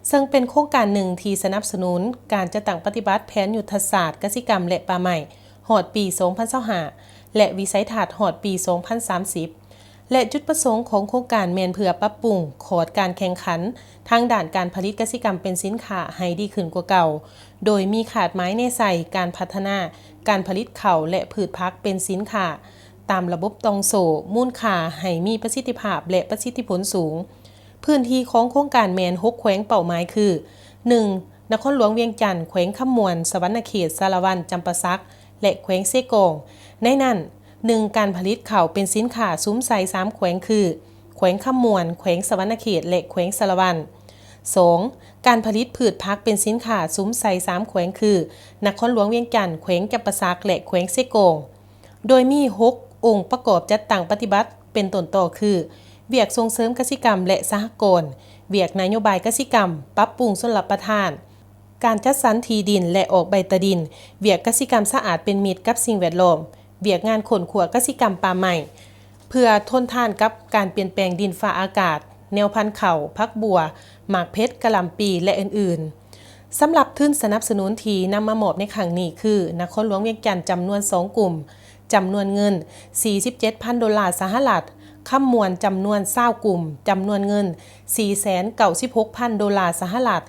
ເຊິ່ງເປັນໂຄງການໜຶ່ງທີ່ສະໜັບສະໜູນການຈັດຕັ້ງປະຕິບັດແຜນຍຸດທະສາດກະສິກຳ ແລະ ປ່າໄມ້ ຮອດປີສອງພັນຊາວຫ້າ ແລະ ວິໄສທັດຮອດປີສອງພັນສາມສິບ ແລະ ຈຸດປະສົງຂອງໂຄງການແມ່ນເພື່ອປັບປຸງຂອດການແຂ່ງຂັນທາງດ້ານການຜະລິດກະສິກຳເປັນສິນຄ້າໃຫ້ດີຂຶ້ນກວ່າເກົ່າ, ໂດຍມີຄາດໝາຍແນໃສ່ການພັດທະນາການຜະລິດເຂົ້າ ແລະ ພືດຜັກເປັນສິນຄ້າຕາມລະບົບຕ່ອງໂສ້ມູນຄ່າໃຫ້ມີປະສິດທິພາບ ແລະ ປະສິດທິຜົນສູງ. ພື້ນທີ່ຂອງໂຄງການແມ່ນຫົກແຂວງເປົ້າໝາຍຄື ໜຶ່ງ ນະຄອນຫຼວງວຽງຈັນ, ແຂວງຄຳມ່ວນ, ສະຫວັນນະເຂດ, ສາລະວັນ, ຈຳປາສັກ ແລະ ແຂວງເຊກອງ. ໃນນັ້ນ ໜຶ່ງ ການຜະລິດເຂົ້າເປັນສິນຄ້າສຸມໃສ່ສາມແຂວງຄື ແຂວງຄຳມ່ວນ, ແຂວງສະຫວັນນະເຂດ ແລະ ແຂວງສາລະວັນ. ສອງ ການຜະລິດພືດຜັກເປັນສິນຄ້າສຸມໃສ່ສາມແຂວງຄື ນະຄອນຫຼວງວຽງຈັນ, ແຂວງຈຳປາສັກ ແລະ ແຂວງເຊກອງ. ໂດຍມີຫົກອົງປະກອບຈັດຕັ້ງປະຕິບັດເປັນຕົ້ນຕໍຄື ວຽກສົ່ງເສີມກະສິກຳ ແລະ ສະຫະກອນ, ວຽກນະໂຍບາຍກະສິກຳ, ປັບປຸງຊົນລະປະທານ, ການຈັດສັນທີ່ດິນ ແລະ ອອກໃບຕາດິນ, ວຽກກະສິກຳສະອາດເປັນມິດກັບສິ່ງແວດລ້ອມ, ວຽກງານຄົ້ນຄວ້າກະສິກຳປ່າໄມ້ ເພື່ອທົນທານກັບການປ່ຽນແປງດິນຟ້າອາກາດ, ແນວພັນເຂົ້າ, ຜັກບົ່ວ, ໝາກເຜັດ, ກະຫຼ່ຳປີ ແລະ ອື່ນໆ. ສຳລັບທຶນສະໜັບສະໜູນທີ່ນຳມາມອບໃນຄັ້ງນີ້ຄື ນະຄອນຫຼວງວຽງຈັນຈຳນວນສອງກຸ່ມ ຈຳນວນເງິນສີ່ສິບເຈັດພັນໂດລາສະຫະລັດ, ຄຳມ່ວນຈຳນວນຊາວກຸ່ມ ຈຳນວນເງິນສີ່ແສນເກົ້າສິບຫົກພັນໂດລາສະຫະລັດ,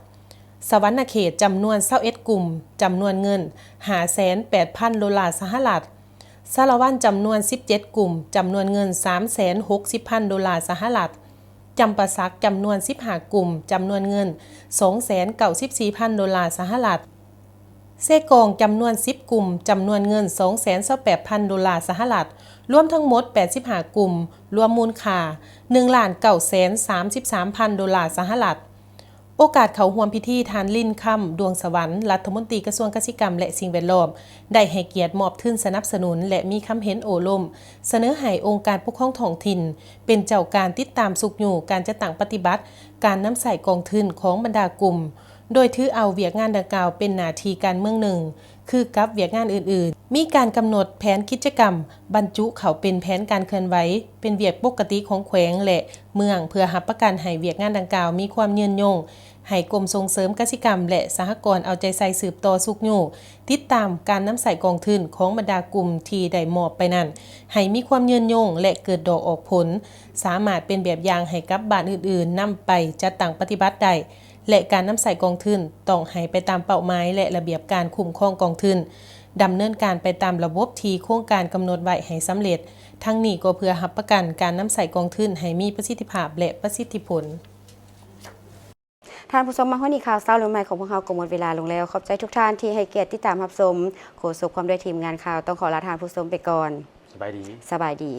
ສະຫວັນນະເຂດຈຳນວນຊາວເອັດກຸ່ມ ຈຳນວນເງິນຫ້າແສນແປດພັນໂດລາສະຫະລັດ, ສາລະວັນຈຳນວນສິບເຈັດກຸ່ມ ຈຳນວນເງິນສາມແສນຫົກສິບພັນໂດລາສະຫະລັດ, ຈຳປາສັກຈຳນວນສິບຫ້າກຸ່ມ ຈຳນວນເງິນສອງແສນເກົ້າສິບສີ່ພັນໂດລາສະຫະລັດ, ເຊກອງຈຳນວນສິບກຸ່ມ ຈຳນວນເງິນສອງແສນຊາວແປດພັນໂດລາສະຫະລັດ, ລວມທັງໝົດແປດສິບຫ້າກຸ່ມ ລວມມູນຄ່າໜຶ່ງລ້ານເກົ້າແສນສາມສິບສາມພັນໂດລາສະຫະລັດ. ໂອກາດເຂົ້າຮ່ວມພິທີ ທ່ານ ລິນຄຳ ດວງສະຫວັນ ລັດຖະມົນຕີກະຊວງກະສິກຳ ແລະ ສິ່ງແວດລ້ອມ ໄດ້ໃຫ້ກຽດມອບທຶນສະໜັບສະໜູນ ແລະ ມີຄຳເຫັນໂອ້ລົມ ສະເໜີໃຫ້ອົງການປົກຄອງທ້ອງຖິ່ນ ເປັນເຈົ້າການຕິດຕາມຊຸກຍູ້ການຈັດຕັ້ງປະຕິບັດການນຳໃຊ້ກອງທຶນຂອງບັນດາກຸ່ມ, ໂດຍຖືເອົາວຽກງານດັ່ງກ່າວເປັນໜ້າທີ່ການເມືອງໜຶ່ງ ຄືກັບວຽກງານອື່ນໆ. ມີການກຳນົດແຜນກິດຈະກຳ ບັນຈຸເຂົ້າເປັນແຜນການເຄື່ອນໄຫວ ເປັນວຽກປົກກະຕິຂອງແຂວງ ແລະ ເມືອງ ເພື່ອຮັບປະກັນໃຫ້ວຽກງານດັ່ງກ່າວມີຄວາມຍືນຍົງ, ໃຫ້ກົມສົ່ງເສີມກະສິກຳ ແລະ ສະຫະກອນເອົາໃຈໃສ່ສືບຕໍ່ຊຸກຍູ້ ຕິດຕາມການນຳໃຊ້ກອງທຶນຂອງບັນດາກຸ່ມທີ່ໄດ້ມອບໄປນັ້ນ ໃຫ້ມີຄວາມຍືນຍົງ ແລະ ເກີດດອກອອກຜົນ, ສາມາດເປັນແບບຢ່າງໃຫ້ກັບບ້ານອື່ນໆນຳໄປຈັດຕັ້ງປະຕິບັດໄດ້ ແລະ ການນຳໃຊ້ກອງທຶນຕ້ອງໃຫ້ໄປຕາມເປົ້າໝາຍ ແລະ ລະບຽບການຄຸ້ມຄອງກອງທຶນ, ດຳເນີນການໄປຕາມລະບົບທີ່ໂຄງການກຳນົດໄວ້ໃຫ້ສຳເລັດ. ທັງນີ້ກໍເພື່ອຮັບປະກັນການນຳໃຊ້ກອງທຶນໃຫ້ມີປະສິດທິພາບ ແລະ ປະສິດທິຜົນ. ທ່ານຜູ້ຊົມ, ມາຮອດນີ້ຂ່າວເຊົ້າເລື່ອງໃໝ່ຂອງພວກເຮົາກໍໝົດເວລາລົງແລ້ວ. ຂອບໃຈທຸກທ່ານທີ່ໃຫ້ກຽດຕິດຕາມຮັບຊົມ. ໂຄສົກພ້ອມດ້ວຍທີມງານຂ່າວຕ້ອງຂໍລາທ່ານຜູ້ຊົມໄປກ່ອນ. ສະບາຍດີ. ສະບາຍດີ.